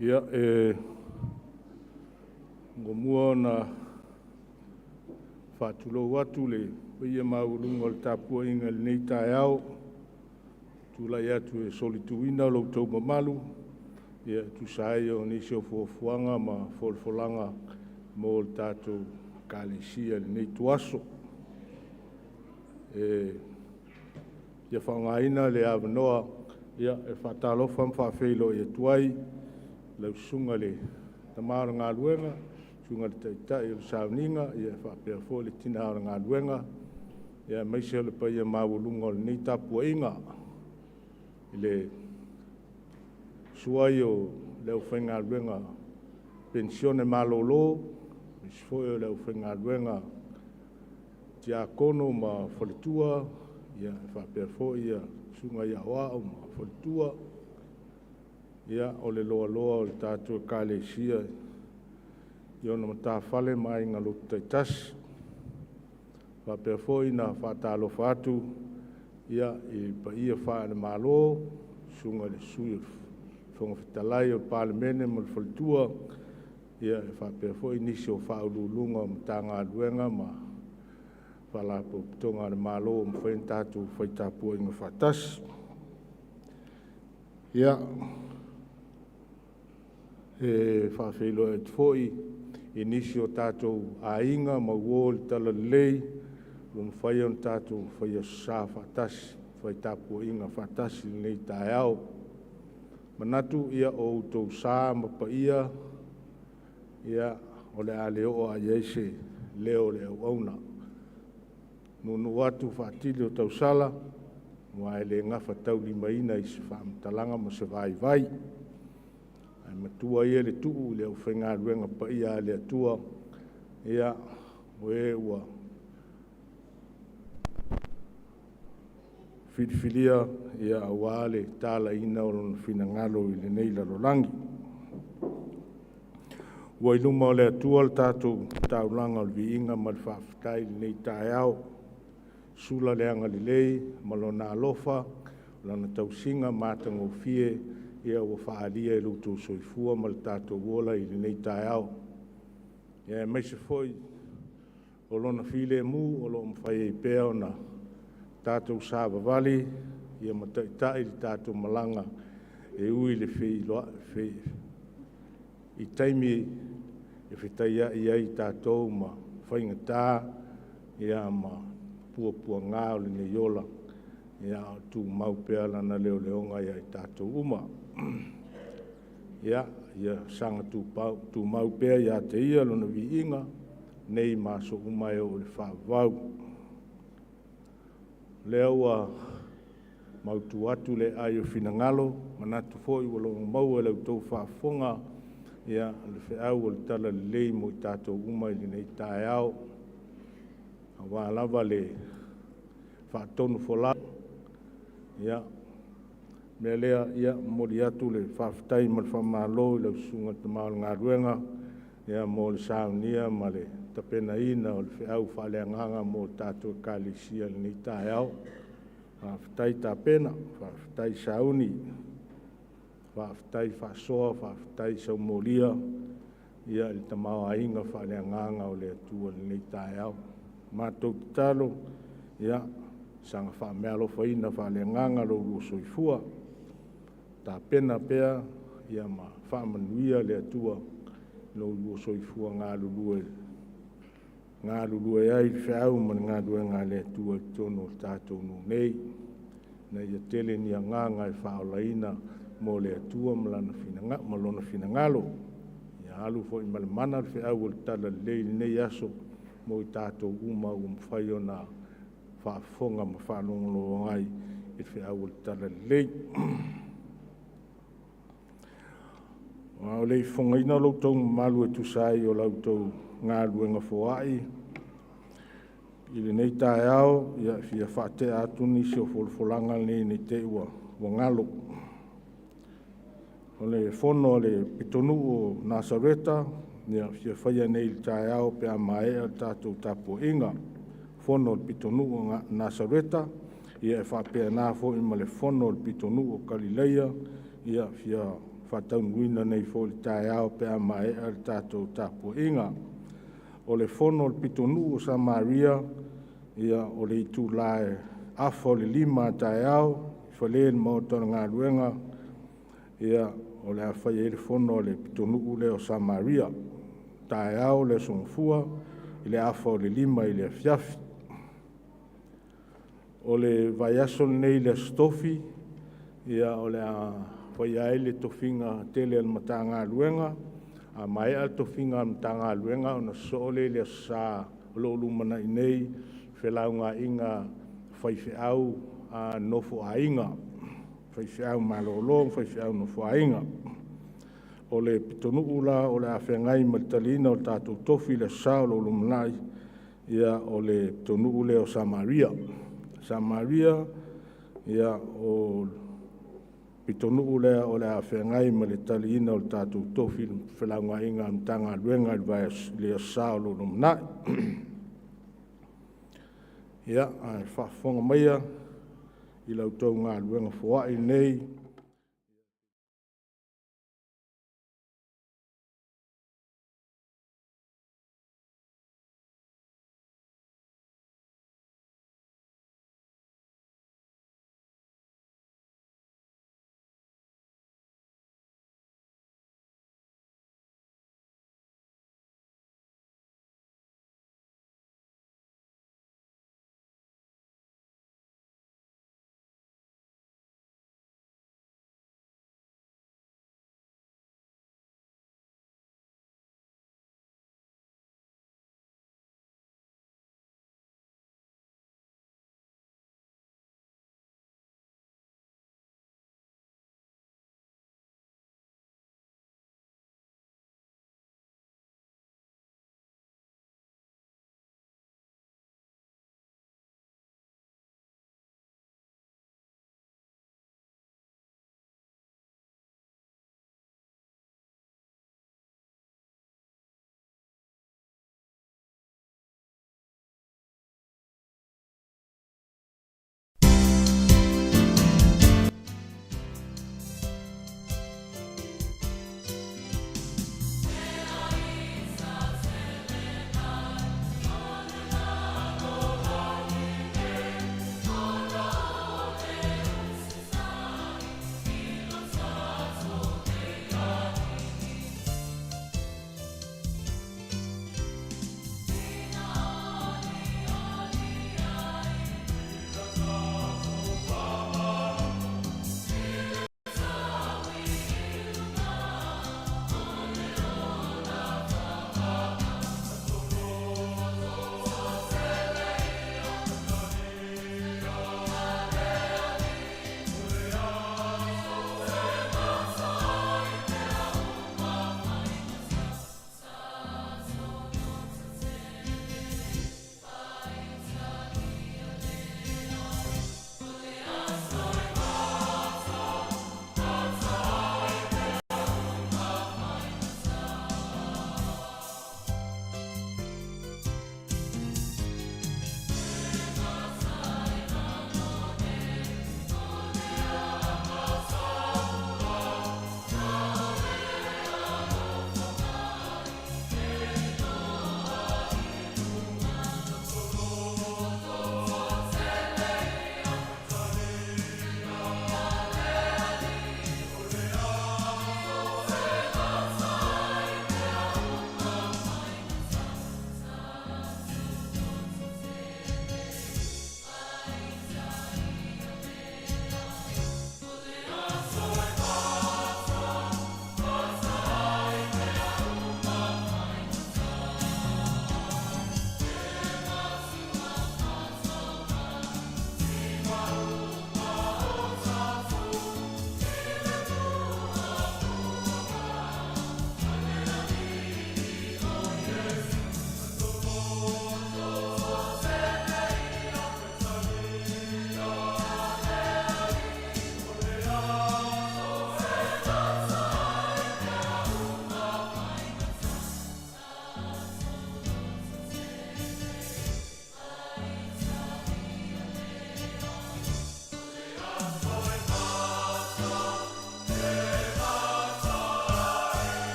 Ia, e muamua ona faatulou atu i le paia maualuga o le tapuaiga i lenei taeao. E tulai atu e solituina lo outou mamalu e tusa ai o nisi o fuafuaga ma folafolaga mo le tatou Ekalesia i lenei ituaso. E fia faaaogaina le avanoa e faatalofa ma faafeiloai atu ai i lau Susuga i le Tama o le Galuega, Susuga i le Taitai o le Sauniga, faapea foi le Tina o le Galuega, aemaise o le paia maualuga o lenei tapuaiga, i le susu ai o le aufaigaluega penisione malolo, aemaise foi o le aufaigaluega tiakono ma faletua, faapea foi susuga i aoao ma faletua, o le loaloa o le tatou Ekalesia i ona matafale ma aiga lotu taitasi. E faapea foi ona faatalofa atu i paia faale-Malo, susuga i le Sui o le Fofoga Fetalai o le Palemene ma le faletua, e faapea foi nisi o Faauluuluga o Matagaluega ma Faalapotopotoga a le Malo ua mafai ona tatou fai tapuaiga faatasi. Ia, e faafeiloai atu foi i nisi o tatou aiga ma uo i le talalelei ua mafai ona tatou faia aso sa faatasi, fai tapuaiga faatasi i lenei taeao. E manatu o outou sa ma paia o le a le oo lava i ai se leo o le auauna, nuunuu atu faatili o tausala aua e le gafataulimaina i se faamatalaga ma se vaivai. Ae matua ia le tuu i le aufaigaluega paia a le Atua o e ua filifilia aua le talaina o Lona finagalo i lenei lalolagi. Ua i luma o le Atua le tatou taulaga o le viiga ma le faafetai i lenei taeao, sula le agalelei ma Lona alofa, Lana tausiga matagofie ua faaalia i lo outou soifua ma lo tatou ola i lenei taeao, aemaise foi o Lona filemu o lo o mafai ai pea ona tatou savavali ma taitai le tatou malaga, e ui i taimi e fetaiai ai tatou ma faigata ma puapuaga o lenei ola, a o tumau pea Lana leoleoga ia i tatou uma. Ia saga tumau pea ia te Ia Lona viiga nei ma aso uma e oo i le faavavau. O lea ua mautu atu le aai o finagalo, manatu foi ua logo maua i la outou faafofoga le feau o le talalelei mo i tatou uma i lenei taeao, aua lava le faatonufolau. Ia, o le mea lea, e momoli atu le faafetai ma le faamalo i lau Susuga i le Tama o le Galuega mo le saunia ma le tapenaina o le feau faaleagaga mo le tatou Ekalesia i lenei taeao. Faafetai tapena, faafetai sauni, faafetai faasoa, faafetai saumolia i le tamaoaiga faaleagaga o le Atua i lenei taeao. Matou tatalo, ia saga faameaalofaina faaleagaga lo oulua soifua, tapena pea ma faamanuia le Atua i lo oulua soifua galulue ai i le feau ma le galuega a le Atua i totonu o le tatou nuu nei, ina ia tele ni agaga e faaolaina mo le Atua ma Lona finagalo. Ia alu foi ma le mana le feau o le talalelei i lenei aso mo i tatou uma ua mafai ona faafofoga ma faalogologo mai i le feau o le talalelei. A o le i fofogaina lo outou mamalu e tusa ai o la outou galuega foai i lenei taeao, e fia faatea atu nisi o folafolaga nei ne i te i ua galo. O le fono a le pitonuu o Nasareta e fia faia nei i le taeao pe a maea le tatou tapuaiga. Fono a le pitonuu o Nasareta, e faapena foi ma le fono a le pitonuu o Kalileia, e fia faataunuuina nei foi i le taeao pe a maea le tatou tapuaiga. O le fono a le pitonuu o Samaria, ia, o le itula e 5:30 a taeao i fale o le Maota o le Galuega, ia, o le a fai ai le fono a le pitonuu lea o Samaria. Taeao le aso Gafua i le 5:30 i le afiafi. O le vaiaso lenei i le aso Tofi, ia, o le a faia ai le tofiga tele a le Matagaluega. A maea le tofiga a le Matagaluega ona sosoo lea i le aso Sa o lo o lumanai nei i felaugaaiga a faifeau nofoaiga, faifeau malolo ma faifeau nofoaiga. O le pitonuu la o le a feagai ma le taliina o le tatou tofi i le aso Sa o lo o lumanai, ia, o le pitonuu lea o Samaria. Samaria, ia, o le pitonuu lea o le a feagai ma le taliina o le tatou tofi i le felaugaaiga a le Matagaluega i le aso Sa o lo o lumanai. Ia, ae faafofoga maia i la outou galuega foai lenei.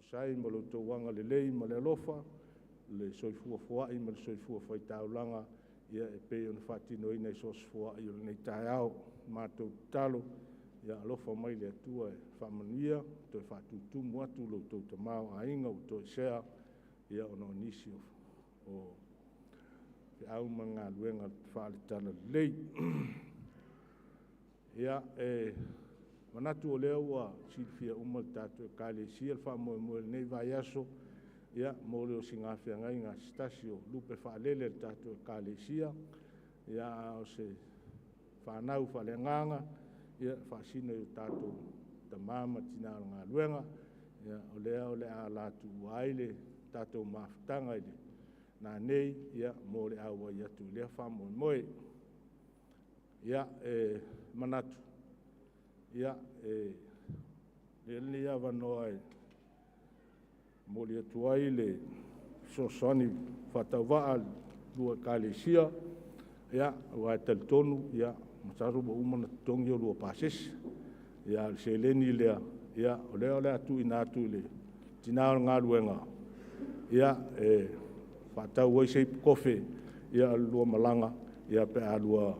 Tusa ai ma lo outou agalelei ma le alofa, le soifua foai ma le soifua faitaulaga, ia e pei ona faatinoina i so o se foai o lenei taeao. Matou tatalo, ia alofa mai le Atua e faamanuia, toe faatutumu atu lo outou tamaoaiga ua toesea, ia ona o nisi o feau ma galuega faale-Talalelei. Ia, e manatu o lea ua silafia uma e le tatou Ekalesia le faamoemoe o lenei vaiaso, ia, mo le osigafeagaiga a se tasi o lupe faalele a le tatou Ekalesia, ia a o se fanau faaleagaga, ia e faasino i o tatou tama ma tina o le galuega, ia, o lea o le a ala tuua ai le tatou mafutaga i le nanei, ia, mo le auai atu i lea faamoemoe. Ia, e manatu, ia, e avea lenei avanoa e momoli atu ai le fesoasoani faatauvaa a le lua Ekalesia, ia, aua e talitonu masalo ua uma ona totogi oulua pasese, a o le seleni lea, o lea o le a tuuina atu i le tina o le galuega e faatau ai se ipu kofe o le lua malaga pe a lua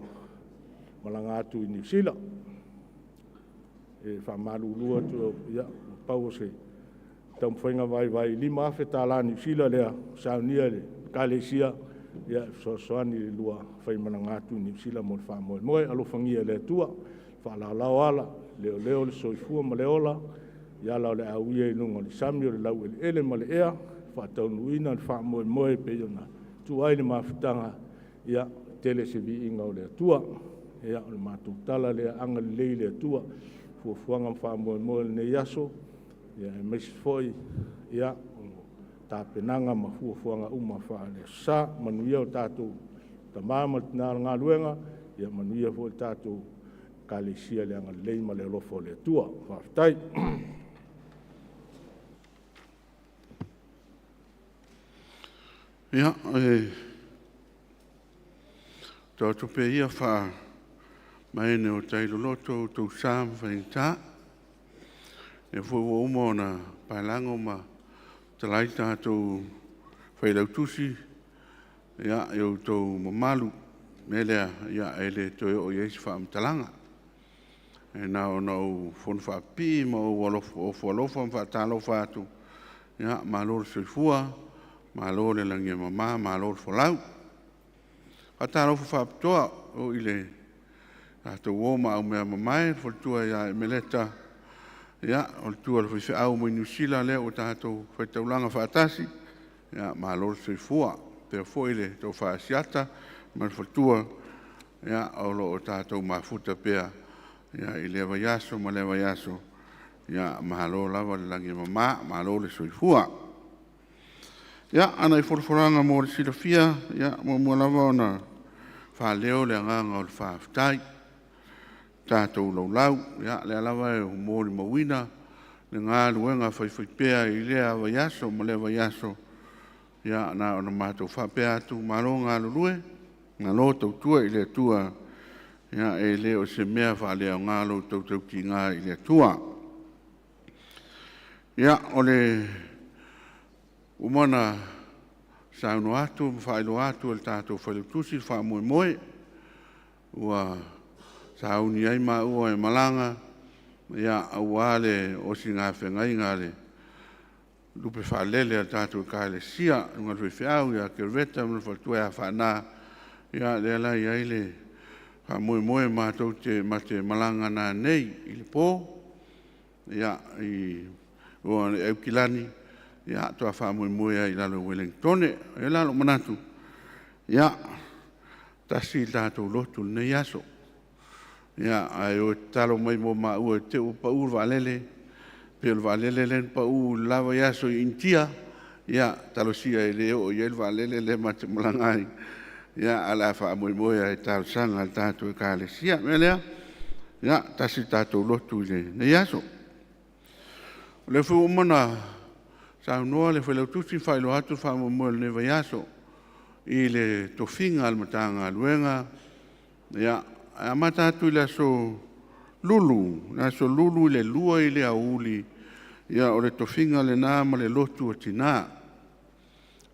malaga atu i Niu Sila. E faamalulu atu, ia, pau o se taumafaiga vaivai, e $5,000 Niu Sila lea ua saunia e le Ekalesia e fesoasoani i le lua faimalaga atu i Niu Sila mo le faamoemoe. Alofagia e le Atua faalaolao ala, leoleo le soifua ma le ola i ala o le a uia i luga o le sami, o le laueleele ma le ea, faataunuuina le faamoemoe e pei ona tua i ai le mafutaga, ia tele se viiga o le Atua. Ia, o le matou tala lea, agalelei le Atua i fuafuaga ma faamoemoe o lenei aso, aemaise foi o tapenaga ma fuafuaga uma faale Aso Sa. Manuia o tatou tama ma tina o le galuega, ia manuia foi le tatou Ekalesia i le agalelei ma le alofa o le Atua. Faafetai. Ia, e taoto pea ia faamaene o tai loloto outou sa ma faigata. O lea foi ua uma ona paelago ma talai tatou Failautusi i outou mamalu. O le mea lea, e le toe oo i ai se faamatalaga. Ae na ona ou fonofaapipii ma ou ofo alofa ma faatalofa atu, ia malo le soifua, malo le lagi e mama, malo le folau. E faatalofa faapitoa foi i le tatou uo ma aumeamamae le faletua ia Emeleta, o le tua i le faifeau mai Niu Sila lea ua tatou faitaulaga faatasi, malo le soifua. E faapea foi le tofa ia Asiata ma le faletua, o lo o tatou mafuta pea i lea vaiaso ma lea vaiaso, malo lava le lagi e mama, malo le soifua. Ia, a o nai folafolaga mo le silafia, e muamua lava ona faaleo le agaga o le faafetai i le tatou laulau. Ia, o lea lava e molimauina le galuega faifaipea i lea vaiaso ma lea vaiaso. Ia na ona matou faapea atu, malo galulue, malo tautua i le Atua, e le o se mea faaleaoga lo outou tautiga i le Atua. Ia, ua uma ona saunoa atu ma faailoa atu e le tatou Failautusi le faamoemoe ua sauni ai maua e malaga aua le osigafeagaiga a le lupe faalele a le tatou Ekalesia, le susuga i le faifeau ia Kereveta ma le faletua ia Faana, lea la e i ai le faamoemoe matou te malaga nanei i le po i Aukilani, faatoa faamoemoe ai i lalo i Ueligitone. E i ai la lou manatu, ia, tasi le tatou lotu i lenei aso, ae o e tatalo mai mo maua i te i ua pau le vaalele, pei o le vaalele lea na pau i le la vaiaso i Initia, ia talosia e le oo i ai le vaalele lea ma te malaga ai, ae o le a faamoemoe lava i talosaga a le tatou Ekalesia. O le mea lea, ia, tasi le tatou lotu i lenei aso. O lea foi ua uma ona saunoa le Failautusi ma faailoa atu le faamoemoe o lenei vaiaso i le tofiga a le Matagaluega. E amata atu i le aso Lulu, le aso Lulu i le 2 i le aoauli. Ia, o le tofiga lena ma le lotu o tinā.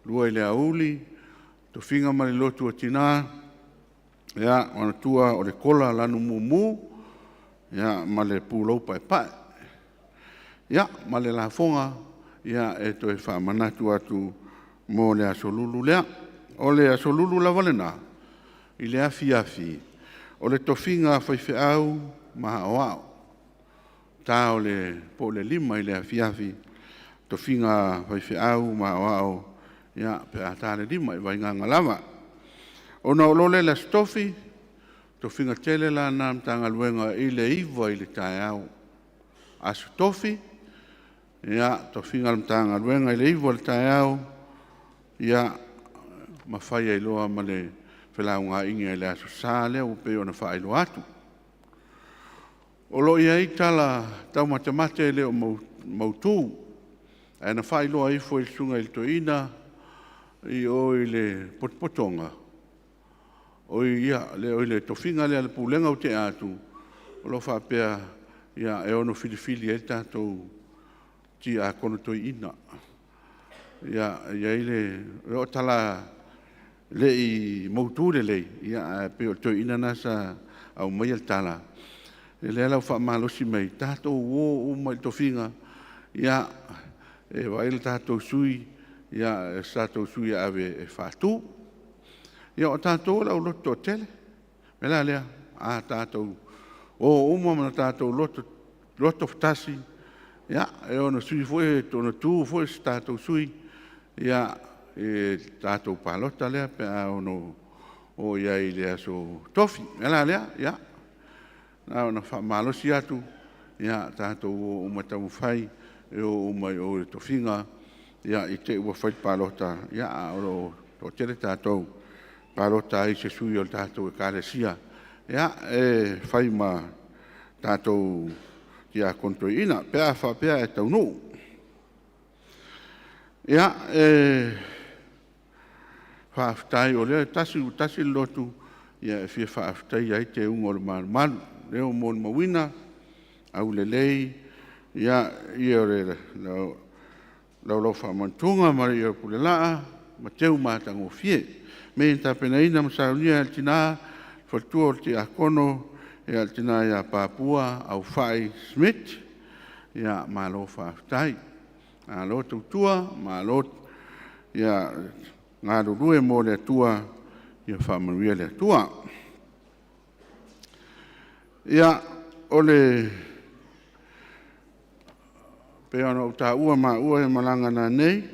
2 i le aoauli, tofiga ma le lotu o tinā, ia, manatua o le kola lanu mumu, ia, ma le pulou paepae. Ia, ma le lafoga, ia, e toe faamanatu atu mo le Aso Lulu lea. O le Aso Lulu lava lena, i le afiafi, o le tofiga a faifeau ma aoao. Ta o le po o le 5 i le afiafi, tofiga faifeau ma aoao, ia, pe a ta le 5 i Vaigaga lava. Ona oo loa lea i le Aso Tofi, tofiga tele la lena a le Matagaluega i le 9 i le taeao. Aso Tofi, ia, tofiga a le Matagaluega i le 9 i le taeao, ia, ma fai ai loa ma le felaugaaiga i le Aso Sa lea ua pei ona faailoa atu. O lo o i ai tala taumatemate e le o mautu, ae na faailoa ifo e le susuga i le toeaina i o i le potopotoga, oi le tofiga lea a le pulega ua tea atu, o lo o faapea, ia, e ono filifili ai le tatou tiakono toeaina. Ia, e i ai le… o tala e le i mautu lelei, ae pei o le toeaina lena sa aumaia le tala, o lea la ua faamalosi mai, tatou o uma i le tofiga, ia, e vaai le tatou sui, se tatou sui e ave e faatu. Ia, o tatou o le aulotu toatele. O le mea la lea, a tatou o uma ma tatou loto faatasi, ia, e ono sui foi, e ono tu foi se tatou sui i le tatou palota lea pe a ono oo i ai i le aso Tofi. O le mea la lea, ia, na ona faamalosi atu, ia tatou o uma e taumafai e o uma i o i le tofiga, i te i ua fai le palota, a o lo o toatele tatou e palota ai i se sui o le tatou Ekalesia e fai ma tatou tiakono toeaina pe a faapea e taunuu. Ia, e faafetai o lea e tasi le lotu e fia faafetaia ai teuga o le malumalu, lea ua molimauina aulelei le ia o le laulaufaamagatuga ma le ia o le Pulelaa ma teu matagofie. Mea na tapenaina ma saunia e le Tina, faletua o le Tiakono, le Tina ia Papua Aufai Schmidt. Ia malo faafetai, malo tautua, malo galulue mo le Atua, ia faamanuia le Atua. Ia, pei ona ou taua maua e malaga nanei,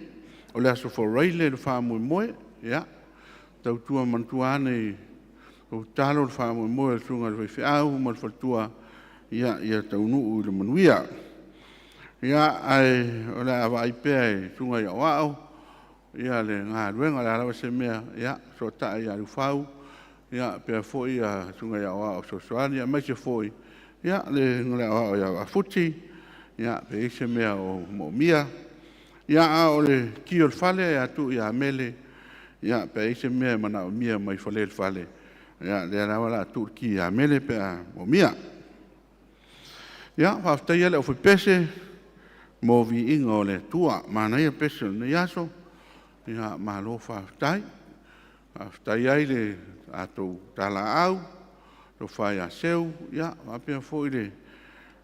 o le Aso Faraile le faamoemoe. Ia, tautua manatua ane i tou tatalo le faamoemoe o le susuga i le faifeau ma le faletua, ia taunuu i le manuia. Ia, ae o le a vaai pea e le susuga i aoao le galuega. O le a lava se mea, ia fesootai ia Liufau faapea foi le susuga i aoao fesoasoani, aemaise foi le susuga i le aoao ia Vaafuti pe i ai se mea o moomia. Ia, a o le ki o le fale ia tuu ia Mele pe a i ai se mea e manaomia mai fale i le fale, ia lea lava o le a tuu le ki ia Mele pe a moomia. Ia, faafetaia le aufaipese mo viiga o le Atua. Manaia pese o lenei aso, malo faafetai. Faafetai ai le tatou talaaui, le tofa ia Seu faapea foi le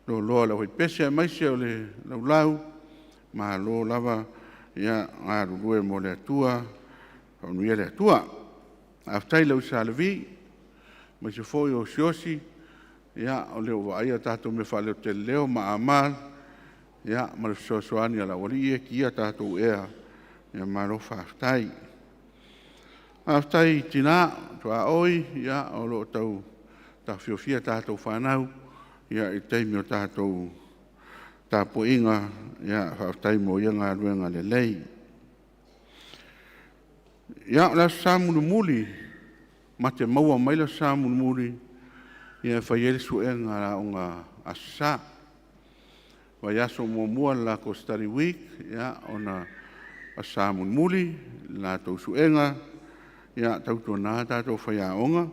loaloa o le aufaipese aemaise o le laulau, malo lava galulue mo le Atua, faamanuia le Atua. Faafetai i le au Sa Levi, aemaise foi o Siaosi, o lo o vaaia a tatou mea faleoleo ma A-ma, ma le fesoasoani a le Aualii ia e kiia tatou ea, malo faafetai. Faafetai i tina, tuaoi o lo o tau taofiofia a tatou fanau i taimi o tatou tapuaiga, faafetai mo ia galuega lelei. Ia, o le Aso Sa mulimuli, matou te maua mai le Aso Sa mulimuli e fai ai le suega a le Aoga Aso Sa. Vaiaso muamua o le latou study week, ona Aso Sa mulimuli le latou suega, ia tautuana tatou faiaoga,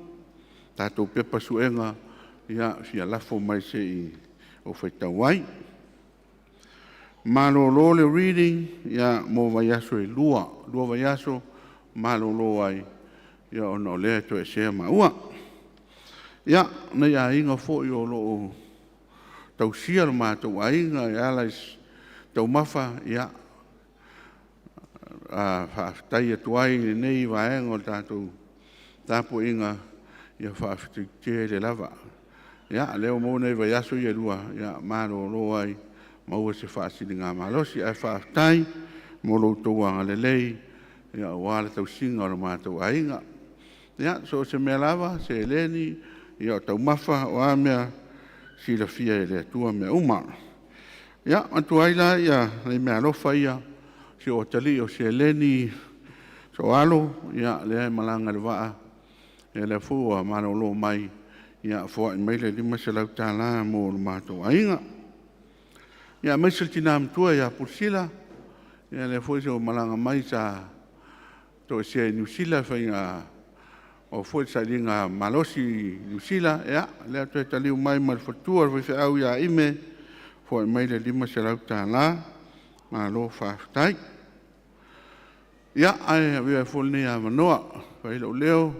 tatou pepa suega ia fia lafo mai se i ou faitau ai. Malolo le reading ia mo vaiaso e 2, 2 vaiaso malolo ai ia ona o lea e toesea maua. Ia, nai aiga foi o loo tausia le matou aiga e ala i taumafa, ia, faafetai atu ai i lenei vaega o le tatou tapuaiga, ia faafetai tele lava. Ia, lea ua maua nai vaiaso ia e 2, ia malolo ai, maua se faasiligamalosi. Ae faafetai mo lo outou agalelei aua le tausiga o le matou aiga. Ia, so o se mea lava, seleni, ia o taumafa, o a mea, silafia e le Atua mea uma. Ia, matua ai la nai meaalofa ia, si ou atalii o Seleni Sooalo, ia, lea e malaga i le vaa, ia lea foi ua malolo mai, ia foai mai le $500 mo le matou aiga. Ia, aemaise le tina matua ia Pulasila, ia lea foi ua malaga mai sa toesea i Niu Sila oo foi le sailiga malosi i Niu Sila, ia, lea toe taliu mai ma le faletua le faifeau ia Ime, foai mai le $500, malo faafetai. Ia, ae avea foi lenei avanoa e fai ai lou leo,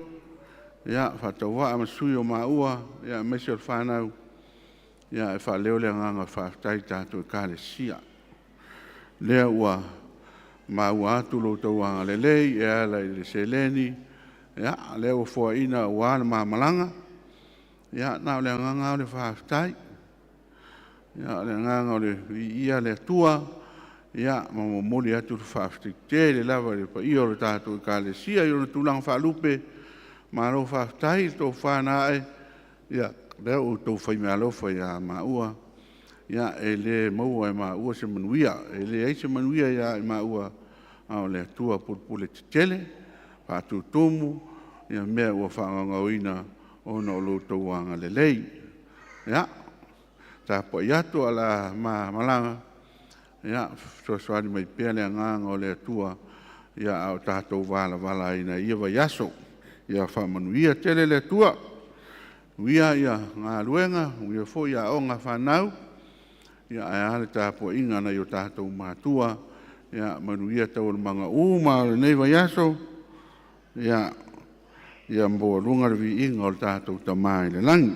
ia, faatauvaa ma sui o maua, aemaise o le fanau, e faaleo le agaga faafetai i tatou Ekalesia. Lea ua maua atu lo outou agalelei e ala i le seleni, ia, lea ua foaiina aua le ma malaga. Ia, na o le agaga lava o le faafetai. Ia, o le agaga o le viia le Atua, ia ma momoli atu le faafetai tele lava i le paia o le tatou Ekalesia i ona tulaga faalupe, malo faafetai i le tofa na a'e, ia lea ua outou fai meaalofa ia maua. Ia e le maua e maua se manuia, e leai se manuia ia i maua, a o le Atua pulepuletetele, faatutumu mea ua faagaogaoina ona o lo outou agalelei. Ia, tapuai atu ae o le a ma malaga, ia fesoasoani mai pea le agaga o le Atua a o tatou valavala i ia vaiaso. Ia faamanuia tele le Atua, manuia galuega, manuia foi aoga a fanau, ae a le tapuaiga a nai o tatou matua. Ia manuia taualumaga uma o lenei vaiaso, ia maualuga le viiga o le tatou Tama i le lagi.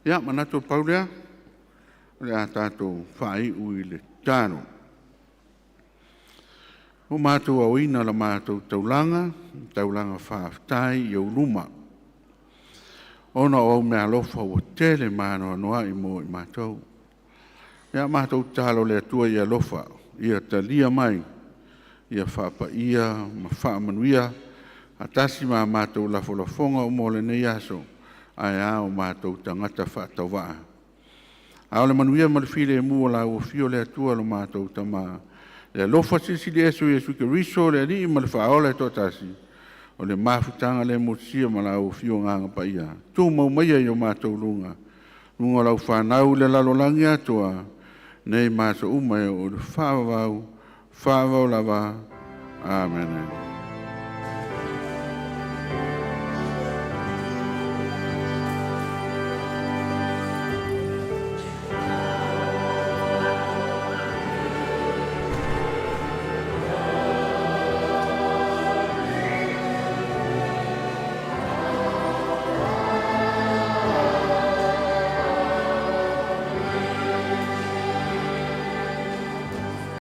Ia, manatu e pau lea, o le a tatou faaiu i le tatalo. Ua matou aoina la matou taulaga, taulaga faafetai i ou luma, ona o au meaalofa ua tele ma anoanoai mo i matou. Ia matou tatalo i le Atua ia alofa, ia talia mai, ia faapaia ma faamanuia, faatasi ma a matou lafolafoga uma o lenei aso, ae a o matou tagata faatauvaa. A o le manuia ma le filemu o la ua afio le Atua lo matou Tama, le alofa Silisili Ese o Iesu Keriso o le Alii ma le Faaola e toatasi, o le mafutaga le motusia ma la ua afio Agaga Paia, tumau maia i o matou luga, luga o lau fanau i le lalolagi atoa, nei ma aso uma e oo i le faavavau, faavavau lava. Amene.